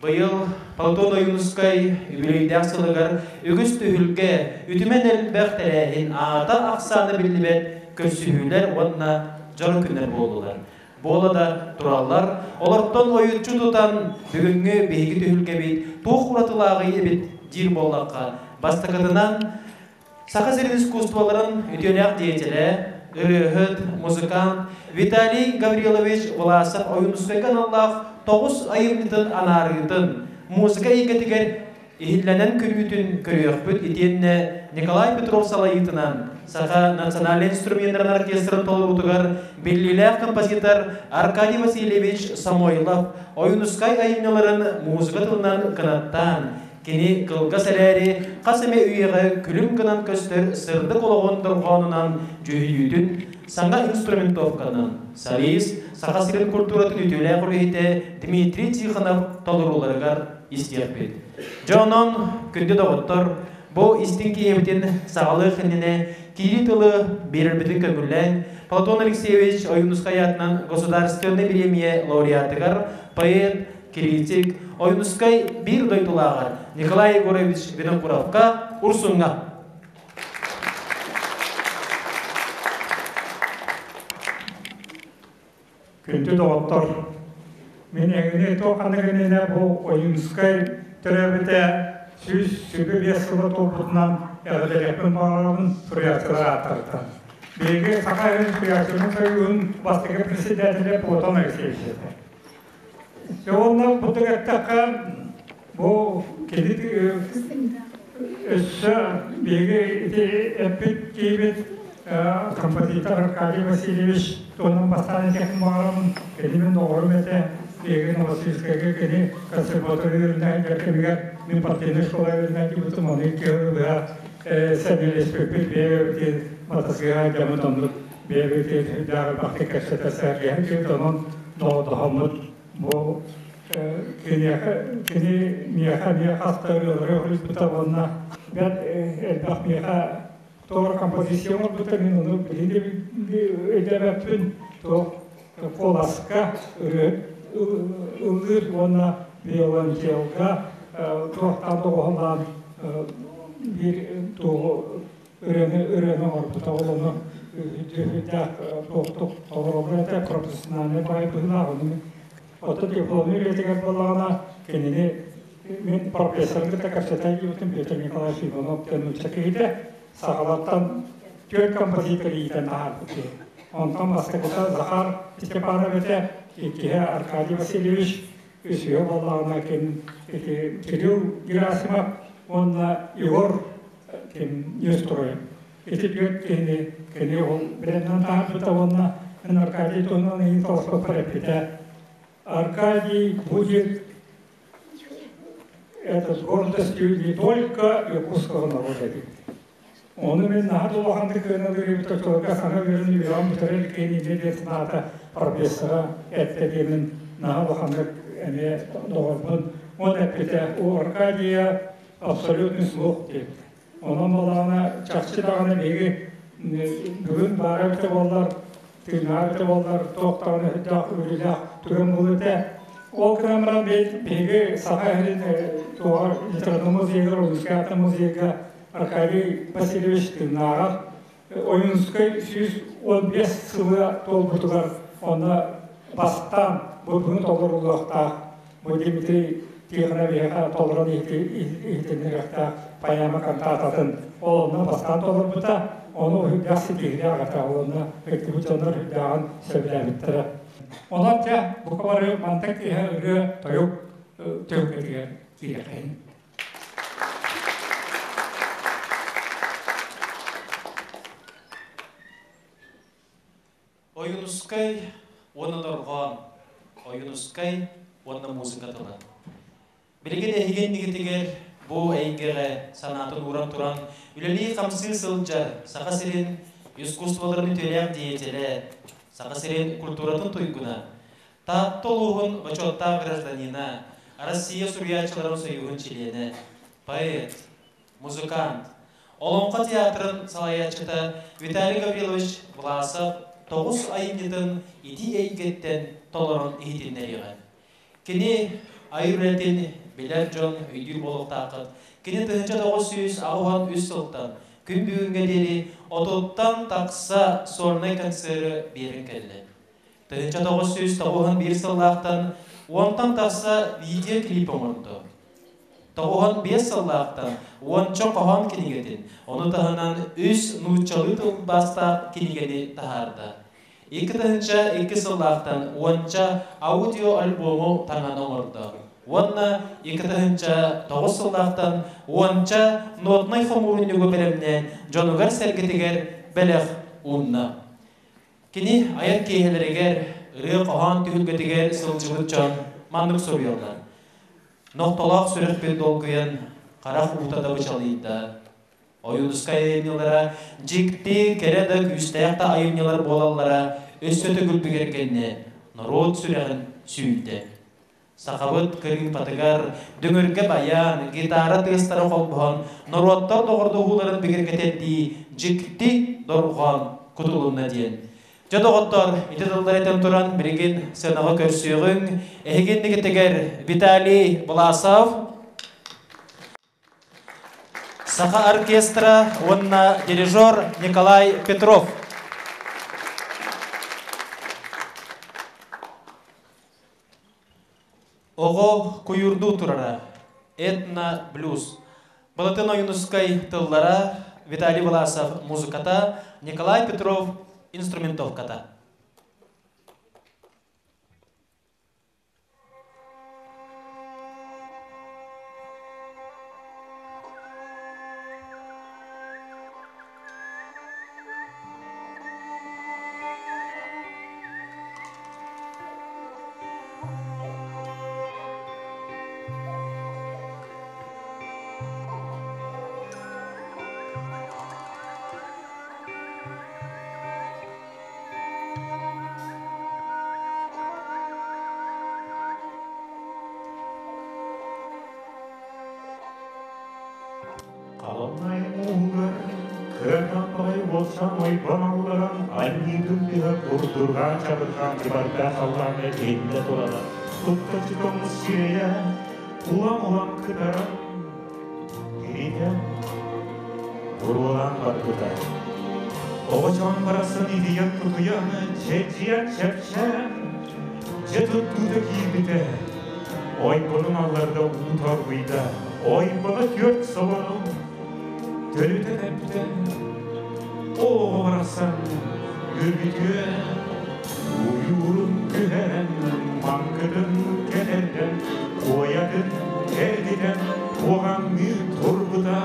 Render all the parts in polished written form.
Быйыл Платон Ойуунускай үбүлүөйдээх сылыгар үгүс түһүлгэ, үтүмэн элбэх тэрээһин аата ахсаана биллибэт көрсүһүүлэр уонна дьоро күннэр буоллулар. Буола да тураллар, олортон ойуччу тутан бүгүҥҥү биһиги түһүлгэбит туох уратылааҕый эбит диир буоллахха, бастакытынан Саха сирин искусстволарын үтүөлээх деятелэ, ырыаһыт, музыкант Виталий Гаврилович Власов Ойуунускайга аналлаах тоҕус айымньытын анаарыытын, музыка эйгэтигэр иһиллэнэн көрүүтүн көрүөхпүт итиэннэ Николай Петров салайыытынан Саха национальнай инструменнарын оркестрын толоруутугар биллиилээх композитор Аркадий Васильевич Самойлов Ойуунускай айымньыларын музыка тылынан кынаттаан Кини кылгас эрээри, хас эмэ үйэҕэ күлүм гынан көстөр сырдык олоҕун дорҕоонунан дьүһүйүүтүн саҥа инструментовканан солист, Саха сирин культуратын үтүөлээх үлэһитэ Дмитрий Тихонов толорууларыгар истиэхпит. Дьэ онон, күндү доҕоттор, бу истиҥ киһибитин саҕалыах иннинэ киирии тылы биэрэрбитин көҥүллээн, Платон Алексеевич Ойуунускай аатынан Государственнай бириэмийэ лауреатыгар поэт, Критик Ойуунускай биир дойдулааҕар Николай Егорович Винокуровка Урсуҥҥа. Күндү доҕоттор, мин эҥини туох ханнык иннинэ бу Ойуунускай төрөөбүтэ 125 сыла туолбутунан эҕэрдэлиэхпин баҕарабын суруйааччылар ааттарыттан. Биһиги Саха Сирин суруйааччыларын союһун бастакы председателэ Платон Алексеевич этэ. Уонна бу эттэххэ, бу кини өссө биһиги ити эппит киһибит композитор Аркадий Васильевич туһунан бастаан этиэхпин баҕарабын. Кини мин доҕорум этэ. Биһиги Новосибирскайга кини консерватория үөрэнэ кэмигэр мин партийнай школа үөрэнэ кэлбитим. Ону икки быһа сэмэлэспиппит бэйэбитин матасыга дьаммыт оннук бэйэбитин дьаарбахтык кэпсэтэ сэргэһэн кэлбит. Онон доҕордоһоммут бу киниэхэ кини миэхэ эмиэ хас да ырыалары суруйбута уонна бэрт элбэх миэхэ туох композиция оҥорбута мин ону билигин да өйдөөбөппүн туох куоласка ырыа ыллыыр уонна виолончелга туохтаан доҕуһуллаан биир туоҕу ырыаны ырыаны оҥорбута ол ону дьүһүйдээх туохтук толороллор этэ профессиональнай баай быһыылаах ону оттон дипломнай үлэтигэр буоллаҕына кинини мин профессорын кытта кэпсэтэ илдьибитим Петр Николаевич Иванов диэн нуучча киһитэ сахалартан түөрт композитор иитэн таһаарбыт киһи онтон бастакыта Захар Степанов этэ иккиһэ Аркадий Васильевич үсүһэ буоллаҕына ким ити Кирилл Герасимов уонна Егор ким Нестеров. Ити түөрт киһини кини ол бэлэмнэн таһаарбыта уонна мин Аркадий туһунан ыйын толоспоппор эппитэ. Аркадий будет этот гордостью не только якутского народа диэн. Ону мин наһаа да улаханнык кыаналыыр эбит оччолорго саҥа үөрэн үөрэҕин бүтэрэ илик инньэ диэн санаата профессора эттэ диэмин наһаа улаханнык эмиэ доҕорбун. Он эппитэ у Аркадия абсолютный слух диэбит. Онон балаана чахчы даҕаны биһиги бүгүн баара эбитэ буоллар, тыыннаах эбитэ буоллар, туох даҕаны үрдээх үөрүүлээх түгэн буолуо этэ. Ол гынан баран биһиги Саха сирин туоҕар литература музейыгар, Ойуунскай аатын музейга Аркадий Васильевич тыыннааҕар Ойуунскай 115 сыла туолбутугар онно бастаан бу бүгүн толоруллуохтаах бу Дмитрий Тихоновиһы толорон иһитиннэриэхтээх поэма кантаататын ол онно бастаан толорбута, ону үрдээх ситиһиилээх этэ, ол онно кыттыбыт дьоннор үрдээҕин сөбүлээбиттэрэ. Онон дьэ, бука бары мантан киэһэ ырыа тойук түһүлгэтигэр киириэххэйин. Ойуунускай уонна дорҕоон, Ойуунускай уонна музыка тыла. Билигин эһиги иннигитигэр бу эйгэҕэ санаатын ууран туран үлэлии-хамсыы сылдьар Саха сирин искусстволарын үтүөлээх деятелэ, Саха сирин культуратын туйгуна, Таатта улууһун бочуоттаах гражданина, Россия суруйааччыларын союһун чилиэнэ, поэт, музыкант, Олоҥхо театрын салайааччыта Виталий Гаврилович Власов тоҕус айымньытын ити эйгэттэн толорон иһитиннэриэҕэ. Кини айар үлэтин билэр дьон өйдүүр буолуохтааххыт. Кини 1983 сылтан күн бүгүҥҥэ диэри 30-тан тахса сольнай концеры биэрэн кэллэ. 1991 сыллаахтан 10-тан тахса видеоклип оҥордо. 95 сыллаахтан уонча хоһоон кинигэтин, ону таһынан үс нууччалыы тылбаастаах кинигэни таһаарда. 2002 сыллаахтан уонча аудиоальбому таҥан оҥордо. Уонна 2009 сыллаахтан уонча нотнай хомуурунньугу бэлэмнээн дьонугар-сэргэтигэр бэлэх уунна. Кини айар киэһэлэригэр, ырыа-хоһоон түһүлгэтигэр сылдьыбыт дьон маннык суруйаллар. Нохтолоох сүрэхпит долгуйан, харах уута да бычалыйда. Ойуунускай айымньылара дьикти, кэрэ да күүстээх да айымньылар буолаллара өссө төгүл бигэргэннэ, норуот сүрэҕин сүүйдэ. Сахабыт кырыымпатыгар дүҥүргэ баян, гитара тыастара холбоһон, норуоттар доҕордоһууларын бигэргэтэрдии дьикти дорҕоон кутулунна диэн. Дьэ, доҕоттор, ити тыллар этэн туран, билигин сценаҕа көрсүөҕүҥ. Эһиги иннигитигэр Виталий Власов, Саха оркестра уонна дирижер Николай Петров. Оҕо куйуурдуу турара. Этно-блюз. Былатын Ойуунускай тыллара, Виталий Власов музыката, Николай Петров инструментовката. Халымнай мууһугар кыанан баҕайы уолсан ойбон алларан анньыытын тыһа курдурҕаан чабырҕаан дьыбардаах халлааҥҥа иһиллэ турара. Туттаччы тоҥус сирэйэ улам-улам кытаран тиритэн буруолаан барбыта. Оҕочоон барахсан итийэн-кутуйан, чэчийэн чэпчээн, дьэ туттуута киирбитэ. Ойбонун алларда уу торгуйда, ойбоно түөрт собону төлүтэ тэптэ. Оҕо барахсан үөрбүтүө, уйуурун түһэрэн, маҥкытын кэтэрдэн, куойатын эргитэн, куоҕаҥныы турбута,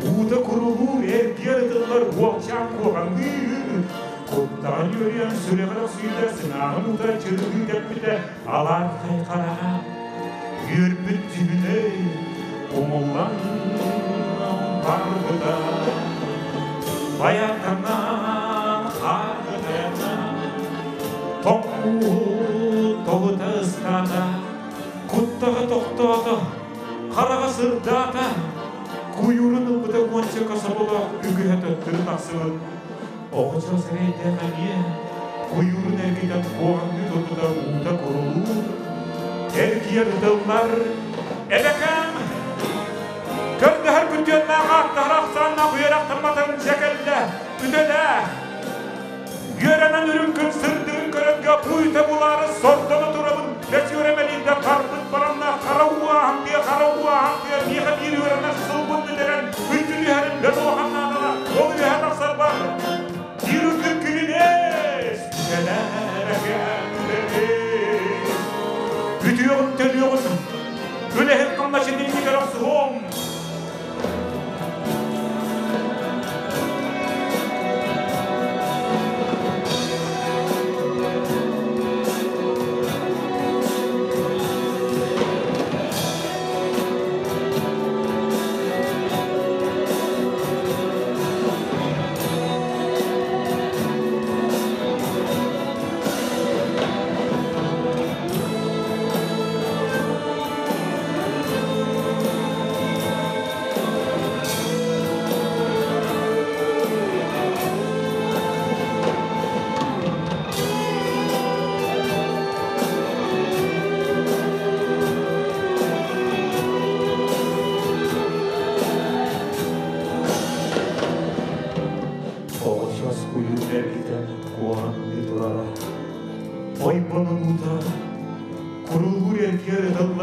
уута курулуур эргиэр ытыллар уолчаан куоҕаҥныы. Куттаҕын үөрүйэн сүрэҕэр охсуйда, сыҥааҕын уута чырылыы тэппитэ, алаархай хараҕа үөрбүт дьүһүнэй умуллан барбыта. Баятанан хааргытайанан тоҥуу тоҕута ыстаата, куттаҕа тохтоото, хараҕа сырдаата, куйуурун ылбыта уонча соболоох үгүһэ төттөрү тахсыбыт. Оҕочо сэрэйдээх эмиэ куйуурун эргитэн куоҕаҥныы турбута уута курулуур, эргийэр ытыллар. Эбэкэм көрдөһөр күрдьүөннээх ааттаһар ахсааннаах үөрэхтамматын дьэ кэллэ, үтэлээ. Үөрэнэн үрүҥ күн сырдыгын көрөргө пуйта булаары сордоно турабын. Бэс үөрэмэлиирдэ барбыт баранна хара ууааһын тыа, хара ууааһын тыа, миэхэ биир үөрэнэр сылбын бүтэрэн үтүрүһэрим бэрт улахан наадала. Ол үөһэ тахсар бар. Биир үрдүк күнүнээс бүтүөҕүн төлүөҕүн үлэһит хамначын иннигэр охсуһуом.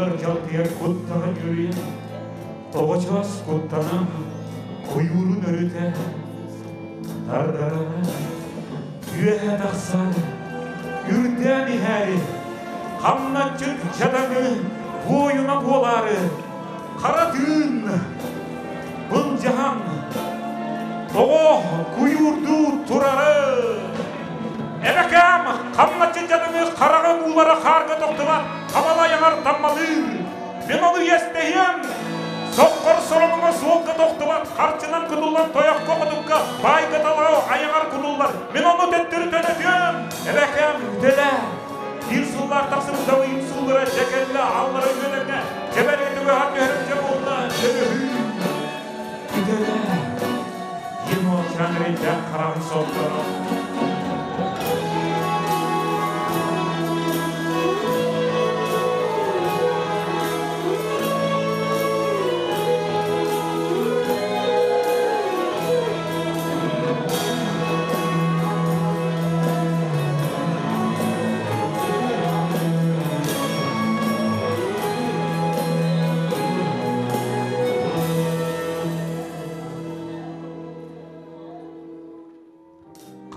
Тыыллар дьалтыйар куттаҕа үөрүйэн, оҕочоос куттанан, куйуурун өрүтэ тардара, үөһэ тахсар, үрдээн иһээри, хамначчыт дьадаҥы буойуна буолаары, хара тыын былдьаһан, тоҕо куйуурдуу турары. Эбэкээм, хамначчыт дьадаҥы хараҕын уулара хаарга тохтубат, хамала айаҕар таммалыыр. Мин ону иэстэһиэм. Соххор соромуҥа суолга тохтубат, харчынан кутуллан тойоххо хотукка, баайга талаҕа айаҕар кутуллар. Мин ону төттөрү төлөтүөм. Эбэкээм, үтэлээ. Биир сыллаах тахсыбыт дабыйым сууллара дьэ кэллэ, аллара үөлэҥҥэ, дьэбэргэ түгэҕэр түһэрим дьэ буолла, төлөһүү. Үтэлээ. Диэн уолчаан эрэйдээх хараҕын соттоно.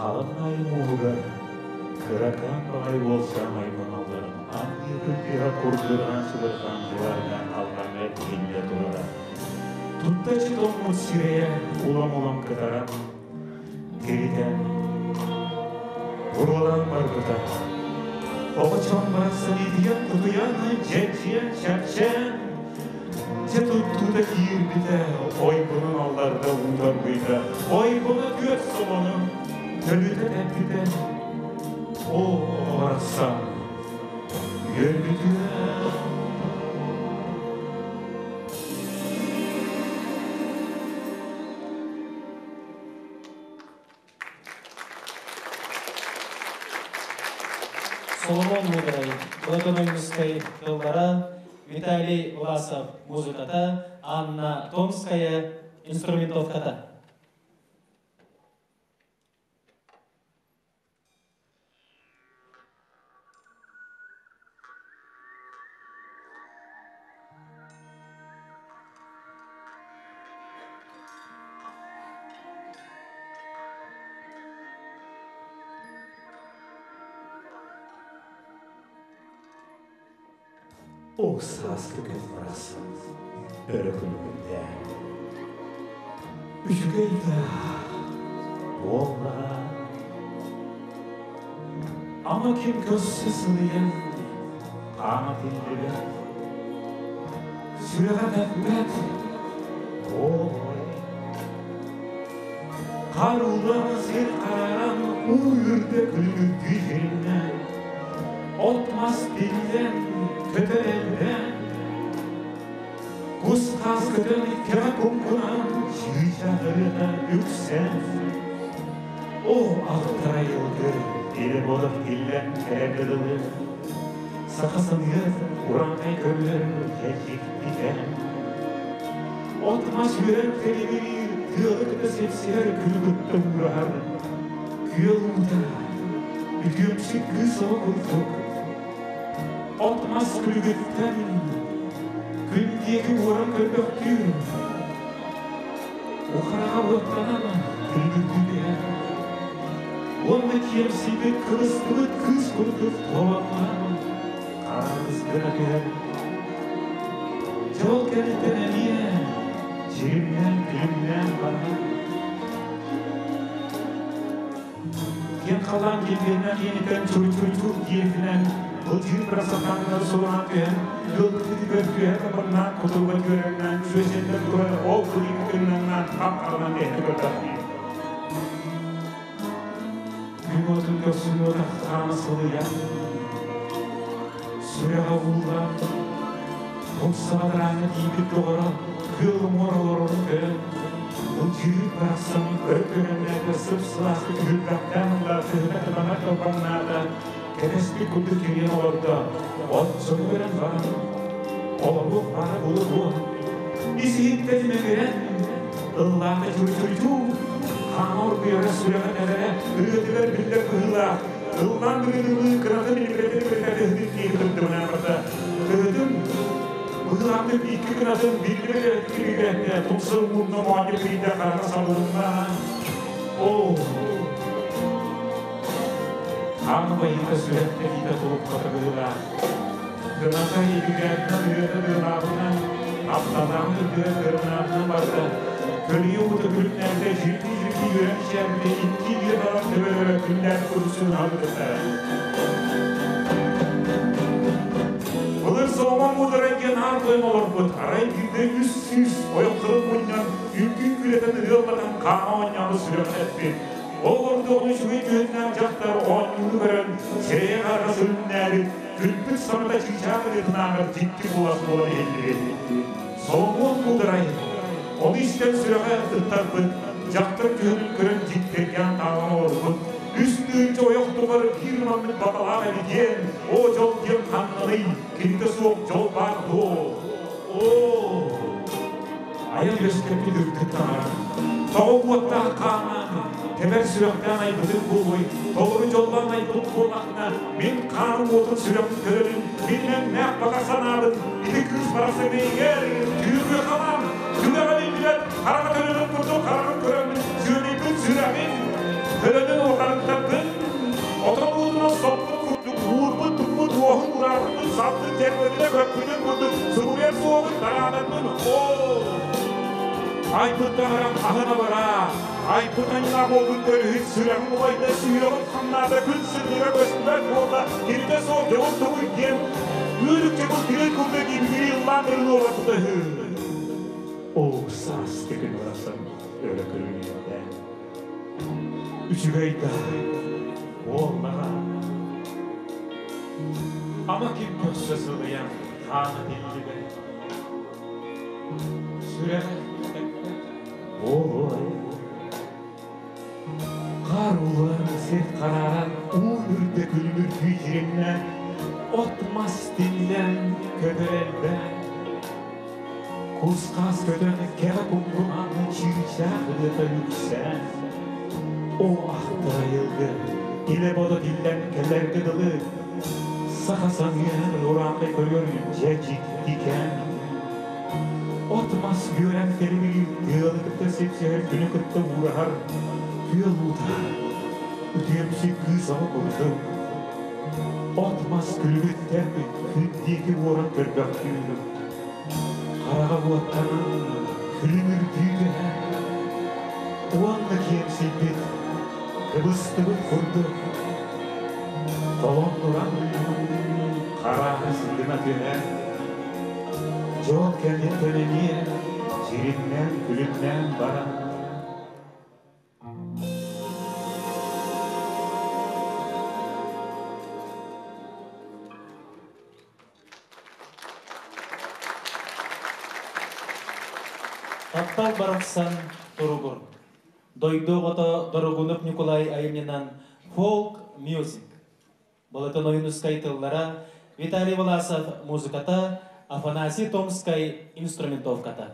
Халыҥ айым ууһугар кыракаан баҕайы уол саамай оҥоллорун аан күргүһэ курдурҕаан субурҕаан дьыбардаан халлааҥҥа иһиллэ турара. Туттаччы тоҥмут сирэйэ улам-улам кытаран, тиритэн, буруолаан барбыта. Оҕочоон барахсан итийэн-кутуйан, дьэдьийэн, чэпчээн, Дьэ туттуута киирбитэ, ойбонун алларда уударбыта, ойбоно түөрт собону төлүтэ тэппитэ. Оо, оҕо барахсан, үөрбүтүө. Соломон Мудрай, Платон Ойуунускай тыллара, Виталий Власов музыката, Анна Томская инструментовката. Ол сааскы күн барахсан өрө күлүмүрдээн, үчүгэй да буоллаҕа. Ама ким көрсө сылыйан, хаана тиллибэт, сүрэҕэ тэппэт буолуой? Хаар уулаан сир харааран, уу үрдэ күлүмүрдүү дьиримнээн, от-мас тиллэн, көтөр элбээн, кус-хаас көтөн кэҕэ куҥкунаан, чыычаах ырыата үксээн, Оо, алтара айылгы, илэ буолан иллэн кэлэргэ дылы, саха саныыр урааҥхай көмүлэр дьэ От-мас үөрэн тэлибириир, тыалы кытта сипсиһэр, күнү кытта уураһар. Күөл уута, үтүөмсүк кыыс оҕо курдук. От-мас күлүгүттэн күн диэки уоран көрбөхтүүр. Ухараҕа уоттанан күлүгүрдүү түһэр. Уонна киэмсийбит, кыбыстыбыт кыыс курдук туоланнаан хараҕыс гына түһэр. Дьол кэнниттэн эмиэ дьиримнээн, күлүмнээн барар. Киэҥ халаан килбиэннээх иэниттэн чуй-чуй-чуй диэбитинэн былдьыыр бырасахааннар сулаан түһэн, ыалдьытыгар түһэ табаннаан кутуруга түөрэҥнээн сүөсэннэр турар ол кылыыны кыннаҥнаан хап-харанан тэһэ көрдөхтүү. Күн уотун көхсүн уота хаана сылыйан, сүрэҕэ ууллан, умсаҕа тиийбит доҕоро кыыл уҥуор олорорун көрөн, ылдьыыр барахсан өрө көрөннөөтө сып-сылаастык үһүрбэхтээн ылла, тыһыта кытанар кылбаҥнаата, кэтэспит курдук кириэн олордо, отчону көрөн баран, олоруох баара буолуо дуо? Ис-иһиттэн имэҥирэн, ыллаата чуй-чуй-чуу, хаана оргуйара сүрэҕэ тэбэрэ, ырыатыгар биллэр быһыылаах, ыллаан быгыдылыы кыратын илибирэтэ-илибирэтэ тыһытын киһи тырдыбынан барда. Тыһытын Ыраахтык икки гынатын биллибэт киригэтэ тумсун мунна моонньу кыйда хараҥа сабылынна. Оо! Хаан байыта сүрэх тэбиитэ тулуппата быһыылаах. Кыната илигэртэн ыата тыалаабынан, апталаан ытыа кырынаабынан барда. Көлүйэ уута күлүмнээтэ, дьирби-дьирби үөрэн мичээрбитэ икки илиэ баран төбөлөрө күннээн курусун аһыллыбыттара. Былыр Соломон муударай диэн аан тойон олорбут, арай биирдэ 300 ойох кырын мунньан, үҥкүү күрэтэн ырыаллатан хаама оонньообут сүрэҕин эппит. Ол олордоҕуна үчүгэй дьүһүннээх дьахтар оонньууну көрөн, сирэйэ-хараҕа сүрүннээбит, күлбүт саҥата чыычаах ырыатынааҕар дьикти куолас буолан иһиллибит. Соломуон муударай, ону истэн сүрэҕэ ыттарбыт, дьахтар дьүһүнүн көрөн дьиктиргээн таалан олорбут, 3000 ойох тухары биир маннык баҕалаах эбит диэн, оо дьол диэн ханнаный, кинитэ суох дьол баар дуо? Оо! Айан үөскэппит үрдүк таҥара. Тоҕо уоттаах хааннаан, тэбэр сүрэхтээн айбытын буолуой, толору дьоллоон айбыт буоллахына, мин хааным уотун сүрэхпин көрөрүн, мин мэҥнээх баҕа санаабын, ити кыыс барахсан эйигэр түүргү халаан, түгэҕэ биллибэт хараҥа төлөнүн курдук хараҕын көрөммүн, сүөдэйбин сүрэҕин, төлөнүн уотарыттарбын, отон уутунан соппут курдук уурбут туппут уоһун ураатыппын салгын дьэрбэтинэ көппүтүн курдук суруйар суоҕун тараанарбын оо айбыт таһарам аһына бараа айбыт аньылаах уолгун көрүһүн сүрэҕим улайда сүһүөҕүм хамнаата күн сырдыга көстүбэт буолла кинитэ суох дьолун тугуй диэн үөрүкчэ бу тирэй курдук ибигири ыллаан ырылыалаппыта үһү оо сааскы күн барахсан өрө көрүҥүннээн үчүгэй да буоллаҕа Ама ким көрсө сылыйан хаана тиллибэт, сүрэҕэ тэппэт буолуой? Хаар уулаан сир харааран уу үрдэ күлүмүрдүү дьиримнээн, от-мас тиллэн көтөр элбээн, кус-хаас көтөн кэҕэ куҥкунааны чыычаах ырыата үксээн, оо ахтар айылгы илэ-бодо тиллэн кэлэргэ дылы саха саныан урааннай көрүөр дьэ дьикти кэм. От-мас үөрэн тэлибириир тыалы кытта сипсиһэр күнү кытта уураһар күөл уута үтүөмсүй кыыс оҕо курдук от-мас күлүгүттэн күн диэки уоран көрбөхтүүр хараҕа уоттанан күлүмүрдүү түһэр уонна киэмсийбит кыбыстыбыт курдук толон туран харааһа сыгына түһэр дьол кэнниттэн эмиэ сириннээн күлүмнээн баран Таптал барахсан туругур. Дойду оҕото Дорогунов Ньукулай айымньынан folk music. Былатын Ойуунускай тыллара, Виталий Власов музыката, Афанасий Томскай инструментовката.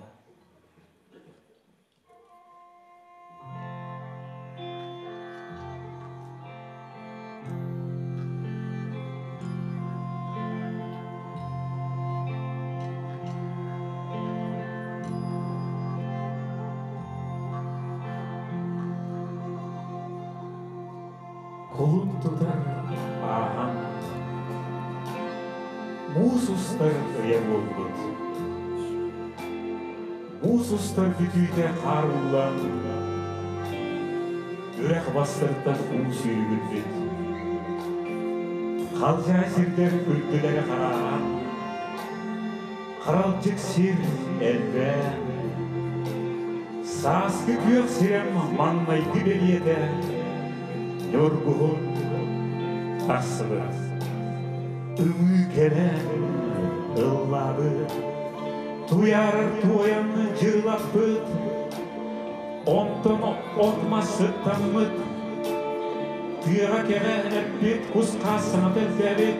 Кулун тутар ааһан муус устар ыйа буолбут. Муус устар бүтүүтэ хаар ууллан, үрэх бастарыттан уу сүүрүгүрбүт. Халдьаа сирдэр үрдүлэрэ харааран, харалдьык сир элбээн, сааскы күөх сирэм маҥнайгы бэлиэтэ ньургуһун тахсыбыт. Ымыы кэлэн ыллаабыт, туйаарар туойан дьырылаппыт, онтон от-мас сыттаммыт, тыаҕа кэҕэ эппит кус-хаас саҥата элбээбит,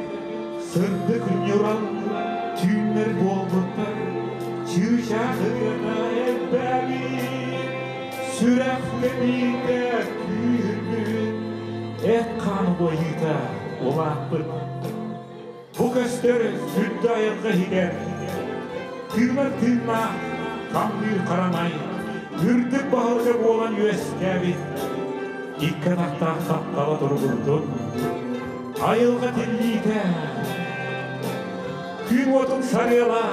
сырдык ньурал түүннэр буолбуттар, чыычаах ырыата элбээбит, сүрэх тэбиитэ күүһүрбүт, эт-хаан убайыыта улааппыт. Бу көстөр сүрдэ айылҕа иһигэр Тыынар тыыннаах, хамныыр харамай, үрдүк баһылыга буолан үөскээбит, икки атахтаах таптала туругурдун. Айылҕа тиллиитэ, күн уотун сарыала,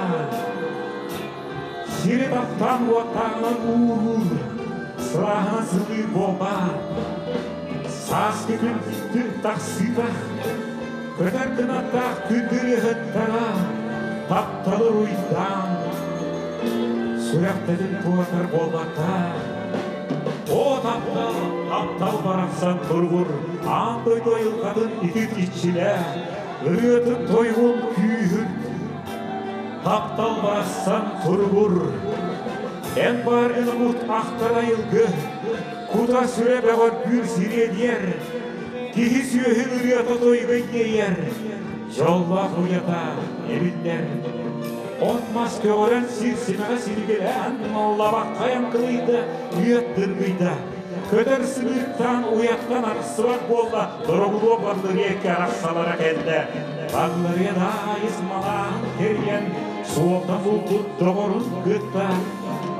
сири таптаан уоттааҕынан ууруур, сылааһынан сылыыр буолбаат. Сааскы күн тахсыыта, көтөр кынаттаах күндүрүһыттара, тапталы уруйдаан, сүрэхтэтин туотар буолбатта. О таптал, таптал барахсан туругур, аан дойду айылҕатын итит иччилэ, ырыатын тойугун күүһүн. Таптал барахсан туругур, эн баар ынымут ахтар айылгы, кута сүрэ бөҕөргүүр сириэдиэр, киһи сүөһү ырыата тойуга иэйэр, дьоллоох уйата эбиллэр. От-мас көҕөрөн сир симэҕэ силигилээн, лабаххайан кылыйда, үөт дыргыйда. Көтөр сыбыыктаан уйаттан арахсыбат буолла, дорогулуо Баллырыакка арахсалара кэллэ. Баллырыа даайыс малааһын тэрийэн, суолта булбут доҕорун кытта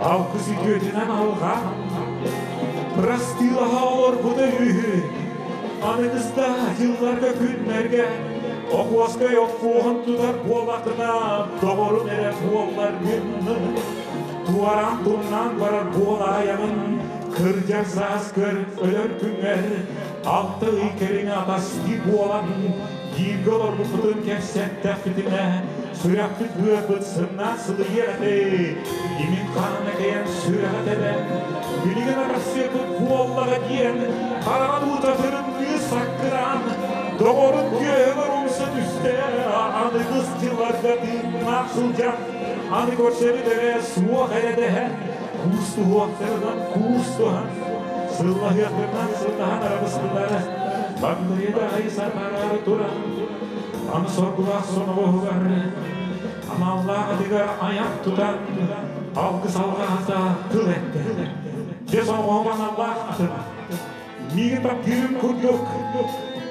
алгыс үтүөтүнэн алҕаан, бырастыылаһа олорбута үһү. Аныгыста дьылларга күннэргэ Охуоскай оппуоһун тутар буоллаххына, доҕорун эрэ буоллар гыннын, туораан тумнаан барар буолаайаҕын, кырдьар саас көр өлөр күҥҥэр 6 ый кэриҥэ атастыы буолан, бииргэ олорбуппутун кэпсэттэхпитинэ, сүрэхпит быарбыт сымнаан сылыйыа этэ, имин хаана кэйэн сүрэҕэ тэбэн, билигин арахсыахпыт буоллаҕа диэн, хараҕын уута тырымныы саккыраан, доҕорун түөһүгэр умса түстэ, аныгыс дьылларга тыыннаах сылдьан, аны көрсөбүт эрэ суох эрэ дэһэн, куустуһуохтарынан куустуһан, сыллаһыахтарынан сыллаһан арабыстылар, Бандырыйда айсарбараары туран, аны соргулаах соноҕоһугар, аналлаах атыгар айах тутан, алгыс алҕаһата тыл этте. Дьэ соноҕоһум аналлаах атын. Миигин таптыырын курдук,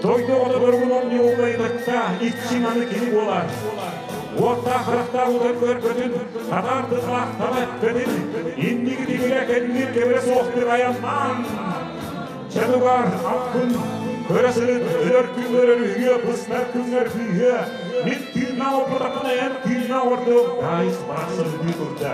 дойду оҕото бөргүнон ньууллайбытта иччиҥ аны кини буолар. Уоттаах харахтаах утар көрбөтүн, татаар тыллаах таба эппэтин, инники тигирэ кэннир кэбирэ суохтук айаннаан, Чанугар аппын көрө сырыт, өлөр күҥҥэр өрүһүйүө, быстар күҥҥэр быыһыа, мин тыыннаах олорботохпуна эн тыыннаах ордук, Даайыс барахсан ытыы турда.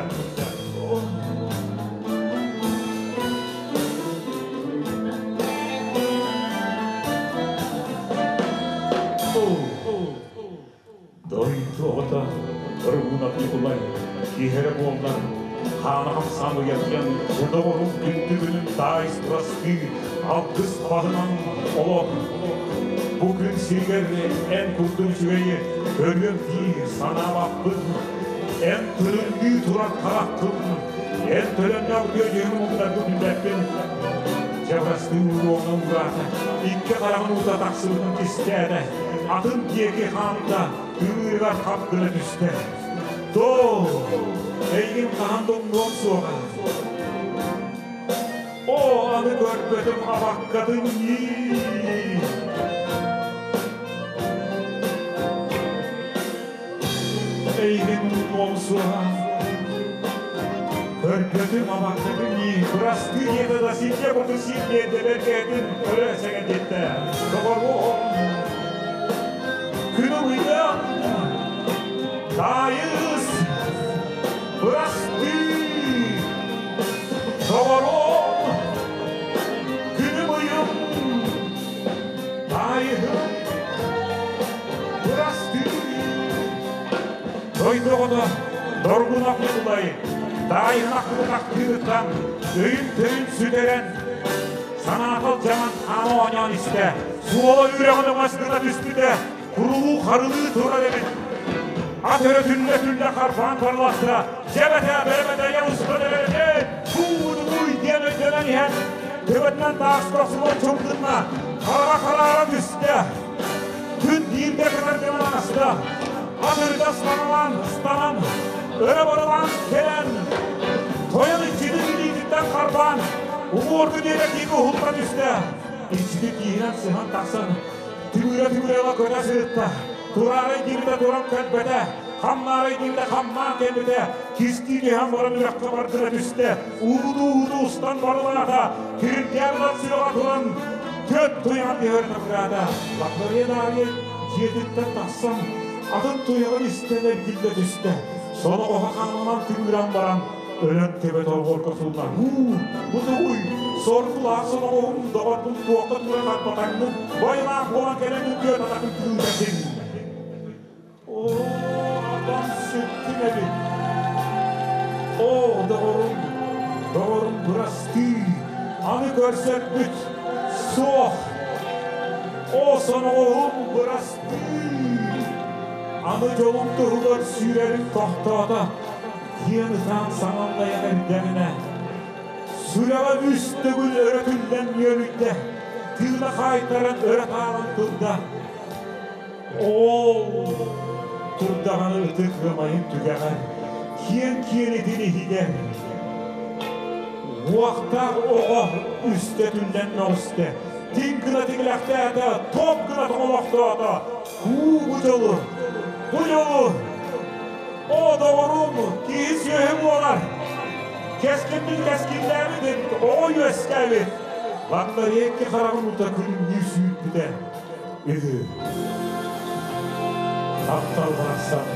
Дойду оҕото Ыргунов Ньукулай киһи эрэ буоллар, хаана хамсаан уйадыйан, доҕорун күндү күнүн таайыс бырастыы, алгыс баһынан олор. Бу күн сиригэр эн курдук үчүгэйи көрүөм дии санаабаппын. Эн тырымныы турар хараххын, эн төлөннөөх үөдүһүн умнаргын билбэппин. Дьэ бырастыы уруогун угаата, икки хараҕын уута тахсыбытын кистээтэ, атын диэки хаамта, ыҥыырыгар хап гына түстэ. Доо, эйигин хаһан да умнуом суоҕа. Оо, аны көрбөтүм абаккатын ньии. Эйигин умнуом суоҕа. Көрбөтүм абаккатын ньии. Бырастыы диэтэ да сиргэ курдук сир биэрдэ бэргээтин өрө сэҥэрдиттэ. Доҕоруом, күн уйан, таайыс, бырастыы, доҕоруом, күнүм ыйым, таайыһым, бырастыы. Дойду оҕото Доргунов Ньукулай таайын ахтыытыттан өйүн-төйүн сүтэрэн, санаата алдьанан хаама оонньоон истэ. Суола үрэҕин өҥөс гына түспүтэ, курулуу харылыы турар эбит. Ат өрө түллэ-түллэ харбаан барыласта. Дьэбэтэ, бэрэмэтэ, уста бэрэмэтэ, туу-туй диэн өйдөнөн иһэн, төбөтүнэн тааска охсулан чуҥкунна, хараҕа хараара түстэ. Күн бииргэ кытар гынан ааста. Ат өрүтэ ыстаналаан, ыстанан, өрө барылаан кэлэн, тойон иччитин илиититтэн харбаан, уҥуоргу диэки уһулта түстэ. Иччити киирэн сыһан тахсан, түбүрэ-түбүрэ ыла көтө сырытта. Тураарай диэбитэ туран кэлбэтэ. Хамнаарай диэбитэ хамнаан кэлбитэ. Кистии түһэн баран үрэххэ бардыра түстэ. Уудуу-уудуу устан барылаата. Кирирдээн сыаҕа туран түөрт туйаҕын түһэрэн абыраата. Лахларыйа Даарыйа дьиэтиттэн тахсан атын туйаҕын истэн эргиллэ түстэ. Соноҕоһо хаанынан тыҥыран баран өлөн төбө торҕорго суллар. Уу, бу тугуй? Соргулаах соноҕоһум доҕорбун туохха тура тарбатаҥмын, байлаах буолан кэлэн үтүө атахын кыылдатыҥ. Оо, адам сүттүм эбит. Оо, доҕорум, доҕорум бырастыы, аны көрсөрбүт суох. Оо, соноҕоһум бырастыы, аны дьолум туһугар сүүрэрим тохтоото, диэн ытаан саҥаллайан эрдэҕинэ, сүрэҕэ үс төгүл өрө түллэн үөрүйдэ, тыына хаайтаран өрө таалан турда. Ол турдаҕына ытык ыамайын түгэҕэр, киэҥ киэлитин иһигэр уохтаах оҕо үстэ түллэн мөҕүстэ, тиҥ гына тиҥилэхтээтэ, топ гына тоҥолохтоото. Уу бу дьолу, бу дьолу! Оо, доҕорум, киһи сүөһү буолар. Кэскилбит кэскиллээбит эбит, оҕо үөскээбит. Ланнария икки хараҕын уута күлүмнүү сүүрбүтэ үһү. Таптал барахсан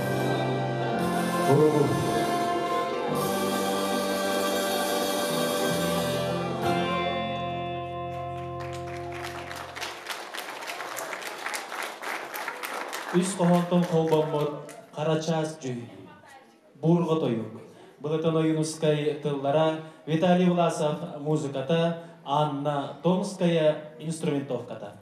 туругун. Үс хоһоонтон холбоммут Харачаас дьүһүйүү. Буурҕа тойук. Былытын Ойуунускай тыллара, Виталий Власов музыката, Анна Томская инструментовката.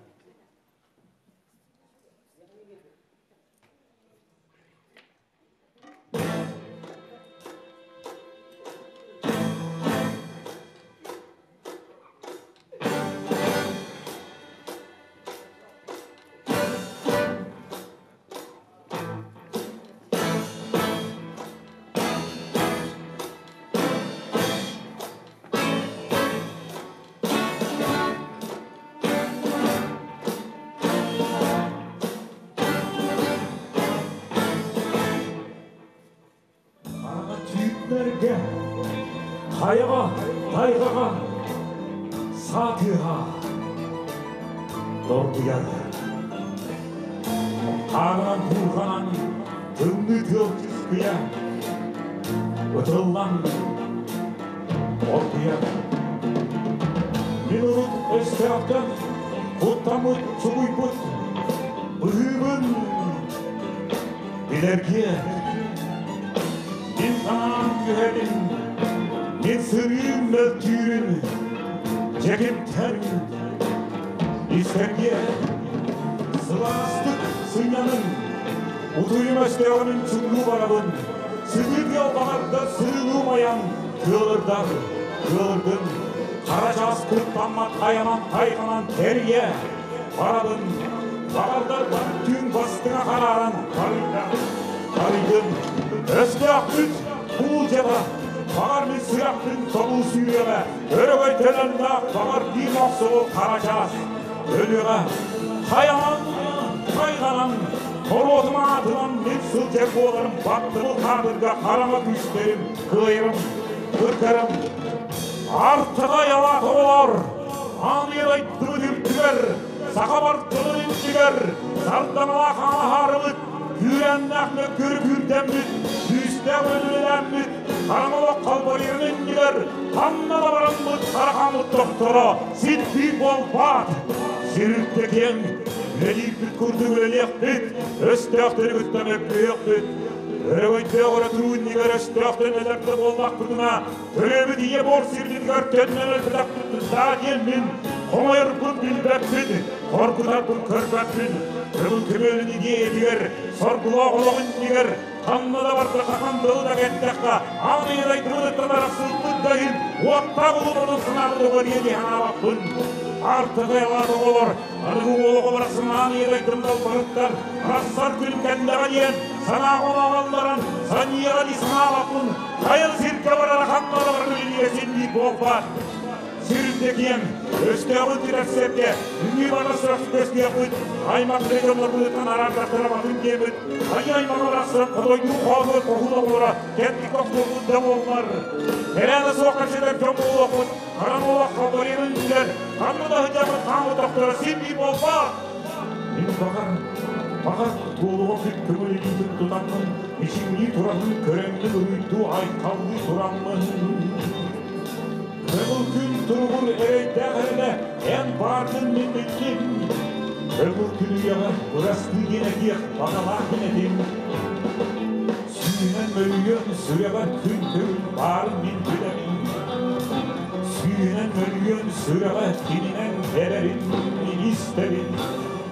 Хараҥа түүннэргэ хайаҕа, тайҕаҕа саа тыаһа доргуйар. Хаарынан буурҕанан тымныы тыал чыскыйа ытыллан оргуйар. Мин урут өстөөхтөн куттаммыт, чугуйбут быһыыбын билэргэ мин санаам түһэрин, мин сырыым мөлтүүрүн дьэкимтэн истэргэ сылаастык сынньанын, утуйум өстөөҕүнүн чуҥнуу барабын, сытыы тыал баҕарда сырыылыы умайан кыалырдар, кыалырдын, хара чаас куттаммат хайанан тайҕанан тэрийэ барабын, баҕардарбар түүн бастыҥа харааран барыйда, барыйдын, өстөөхпүт буулдьата, баҕар мин сүрэхпин тобул сүүрүөҕэ, өрөгөй төлөннөөх баҕар биир охсубут хара чаас өлүөҕэ, хайанан, тайҕанан, хоруотум аатынан мин сылдьар буоларым баттыбыл хаатырга хараҥа күүстэрим кыайарым, кыргарым. Артыга айалаах оҕолор, аан ыйылайдыбыт үрдүгэр, саха бартыбыт иннигэр, сардаҥалаах ааһаарыбыт, күүрээннээх мөккүөрү күүрдэммит, күүстээх үлэлээммит, хараҥа олох халбарыйарын иннигэр, ханна да бараммыт харахаммыт тохторо син биир буолбаат. Сир үрдэ киэҥ, үлэлиирбит курдук үлэлиэхпит, өстөөхтөрү кытта мөккүһүөхпүт. Өрөгөйдөөх өрө туруу иннигэр өстөөхтөн өлөрдө буоллахпытына, Төрөөбүт ийэ буор сирбитигэр төннөн өлбөтөхпүт даа диэн мин хомойорбун билбэппин, хоргутарбын көрбөппүн. Көҥүл көмүөлүн идиэйэтигэр, соргулаах олох иннигэр ханна да барда хандылы да кэттэххэ, аан ыйылайдыбытыттан арахсыбыппыт да иһин уоттаах улуутун санаабыт оҕо диэн санаабаппын. Артыгайлаах оҕолор аныгы уолу барахсан аан ыйылайдым далбарыттар арахсар күн кэллэҕэ диэн санааҕа олоҕоллорон саньыаҕа дии санаабаппын. Хайа сиргэ барара ханна да барар үлэлиирэ син биир буолбат. Сирдекиен, өстөөгүн тирәксерге, үңүй бана сырақсы көстүйәкпіт, аймақ регионлар арардақтыраматын кемит, ай аймақ арақсыран қодойду қоғы қоғыла болара, кәтті коқтуғын да болмар. Әрәні соққа шедер жом болуақпыт, қаран олақ қабаренің үйлер, қанны да хыжамын қаңы тоқтара сен болма. Мен бағар, бағар туолуға күт көңіл илитин тутаммын, ичиңни туранын көреңмин уйду айқалды тураммын. Көңіл күн туругур эрейдәғіріне эн бардын мен билдим. Көңіл күн уяға ырасты денекех бағалақ этим. Сүйінен мөлүйен сүреға күн көңіл барын мен билемин. Сүйінен мөлүйен сүреға кининен берерин мен истерин.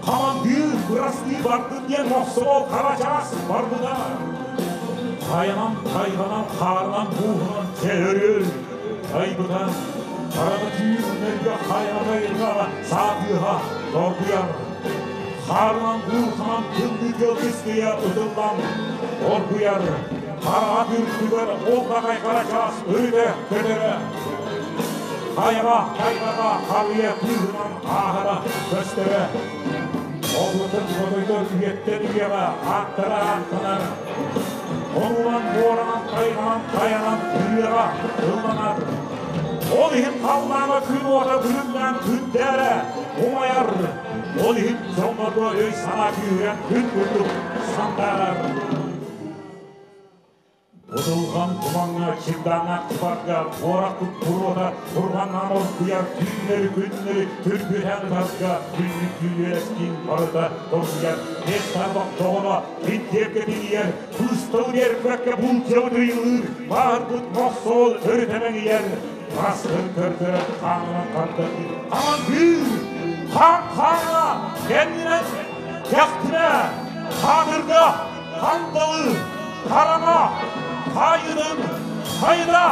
Командир бырасты бардын ден мохсол карачас барбыда. Таянам, тайганам, қарынан, буғынан терөрөл. Айбыта, қараны түйінлерге қайғана сағыға доргуяр. Қарынан, буғынан, түнгі кескея ұтылдан оргуяр. Қара бүркігер олдағай қарачас өрі көтері. Қайға, қайғаға, қария күйгінан ағыра көстері. Олғытын қодойдор үйеттен үйеға аттара аттанар. Онуан боранан тайғанан таянан үйеға ылланар. Ол ихин қалланы күн ота күлімнен күндері оңаяр. Ол ихин соңырды өй сана күйген күн күрдік сандарар. Бұдылған тұмаңа, чыңдаңа, қыбарға, борақ бұрода, тұрғаннан оркуяр, түннері, күннері, түрбүрән тасқа, күннік күйлерескин барыда, торгуяр, бес тарбақ тоғына, биттерге тиер, күстыл ербәкке бұл жауды йылыр, бар бұт мохсол өрітемен ер, Бастыр көрдірі қаңынан қарды. Аман bir, қан қаңа, кендіне, кәқтіне, қадырға, қандалы, қарама, қайыдың, қайда,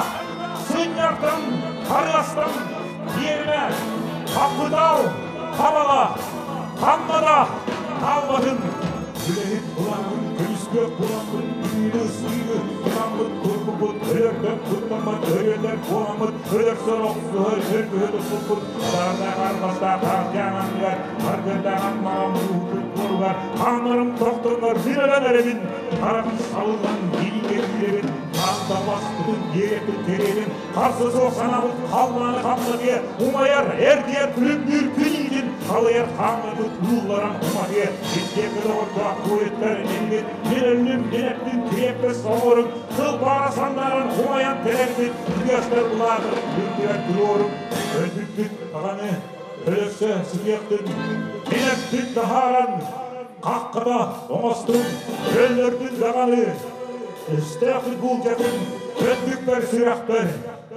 сыняртын, қарастың, ерме, қапыдау, қабала, қанмада, қалбатын. Үлехит бұламын, күліске бұламын, үйді сүйді, бұламын, көрбіт, өлерден құттамын, өлерден боламын, өлерсен оқсы, өлгөді құлпын, Сарда қарғаста қағжанан қаргырдаған маған мұхты қорғар, қамырым тоқтыңыр, бірелен әребін, қарағын салылған елге үйребін, қанда басқытын, еректі теребін, қарсы соқсанабыт, қалманы қамлыге, умаяр, әрдер, күлімдір күнейдін, қалаяр қаңырды ұлларан умаге, жеткегі доғырда көйеттер елген, менелім, менеттің крепкі соғырым, тыл барасандарын умаян теректі, күгәстер бұлағы, үрдер күрорым, өлбүттік ағаны, өлөксө сыйықтын, менеттің тахаран, қаққыда оңостун, өллөрдүн дағаны, Үстәқі бұл жақын, өндік бір сүрәқпір,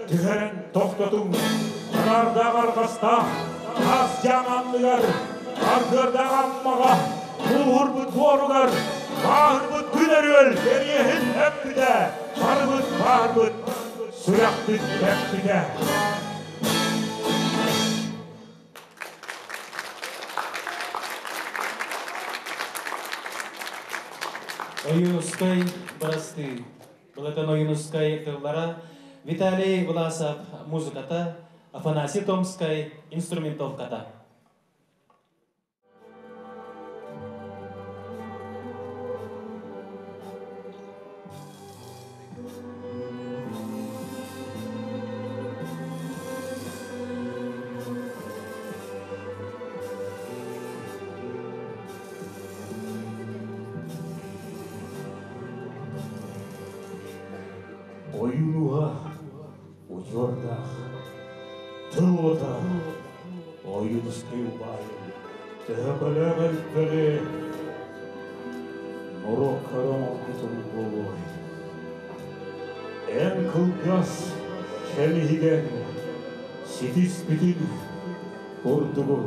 түхәрін тоқтатың, Арардағы арғаста, тас жаманлығар, аргырдағы аммаға, бұлғыр бұт боругар, бағыр бұт күнер өл, берехін әппіде, барбыт барбыт, сүрәқпіт әппіде. Ойунускай бырасты. Былатын Ойунускай тыллара Виталий Власов музыката, Афанасий Томскай инструментовката. Ойунуға учордах, тылота, ойунускай убайым, төһөкөлөк элбери, норок карам алкутун болой. Эн кылгас кемиһиген, ситис бүтүн курдугу,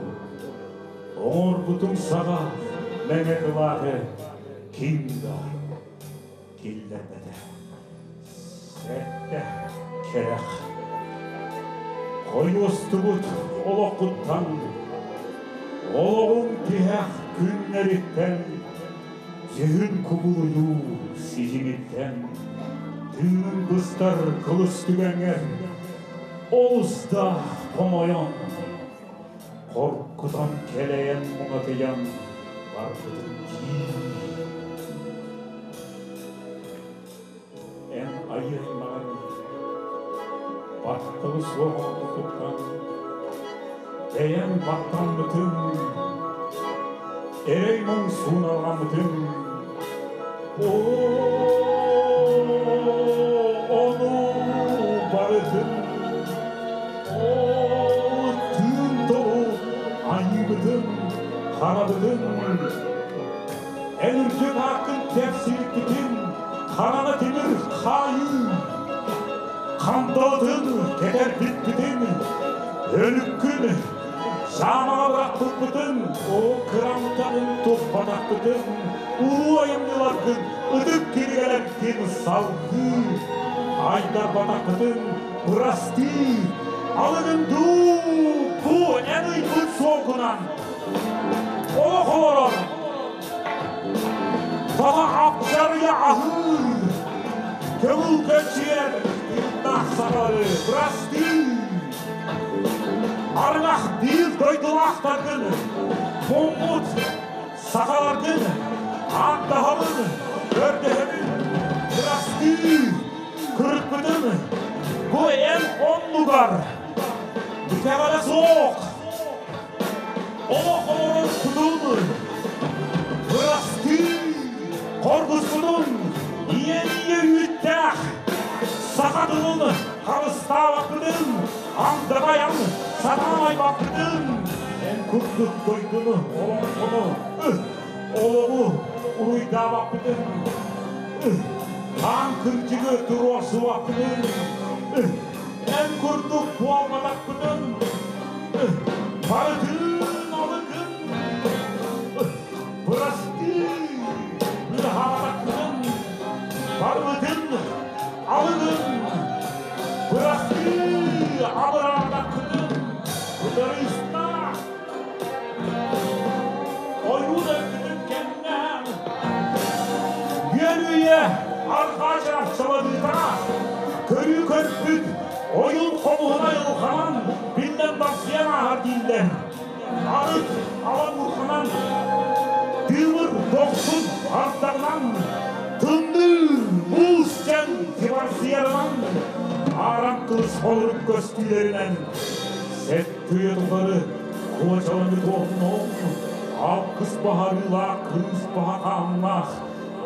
оңорбутун саға меңе кылааты ким да киллербете. Сәтте керек. Қойостыбыт олоқұттан, олоғын тиһэх күннериттен, жүхін кубулуйду сижимиттен, тыынын быстар кылыс түгәңер, Олус да хомойон, хоргутан кэлэйэн муҥатыйан барбытын дии. Эн айыы аймаҕын батталы суох оҥорбуккуттан бэйэҥ баттаммытыҥ, эрэй муҥ сууналҕаммытыҥ Ону барытын ол тыын толу айыыбытын, харабытын, эн үрдүк ааккын тэпсибиппитин хараҥа тимир хаайыы хандалытын кэтэрбиппитин өлүккүн Саамаҕа бырахпыппытын, ол кырамтанын туппатахпытын, улуу айымньыларгын, ытык кинигэлэргин салгыы айдарбатахпытын бырастыы, алыгын дуу, бу эн ыйбыт суолгунан олох олорон, саха апчарыйа аһыыр, көҥүл көччүйэр тыыннаах сахалары бырастыы. Арыҥах биир дойдулаахтаргын, муммут сахаларгын ааттаһабын, көрдөһөбүн, бырастыы, кырыкпытын бу эн оннугар итэҕэлэ суох олох олорор кутун бырастыы, хоргуспутун ийэ-ийэ үүттээх саха тылын харыстаабаппытын, андабайан сатаан айбаппытын, эн курдук дойдуну, олоҥхону, олоҕу уруйдаабаппытын, хаан кырдьыгы туруорсубаппытын, эн курдук буолбатахпытын, барытын алыгын, бырастыы, быыһаабатахпытын, барыбытын алыгын, бырастыы, абыраатахпытын, бытарыыстаах ойуун өлбүтүн кэннэ үөрүйэ арҕаа чарапчаланыыта көрүү көрбүт ойуун хомуһуна айылҕанан биллэн барсыйан ааһар дииллэр. Арыт ала буурҕанан, тыымыр дохсун ардаҕынан, тымныы муус дьэн тибарсыйарынан, аарам кылыс холорук көстүүлэринэн сэттүө тухары куочаланы туомнуом, алгыс баһарыылаах кыыс баһа хааннаах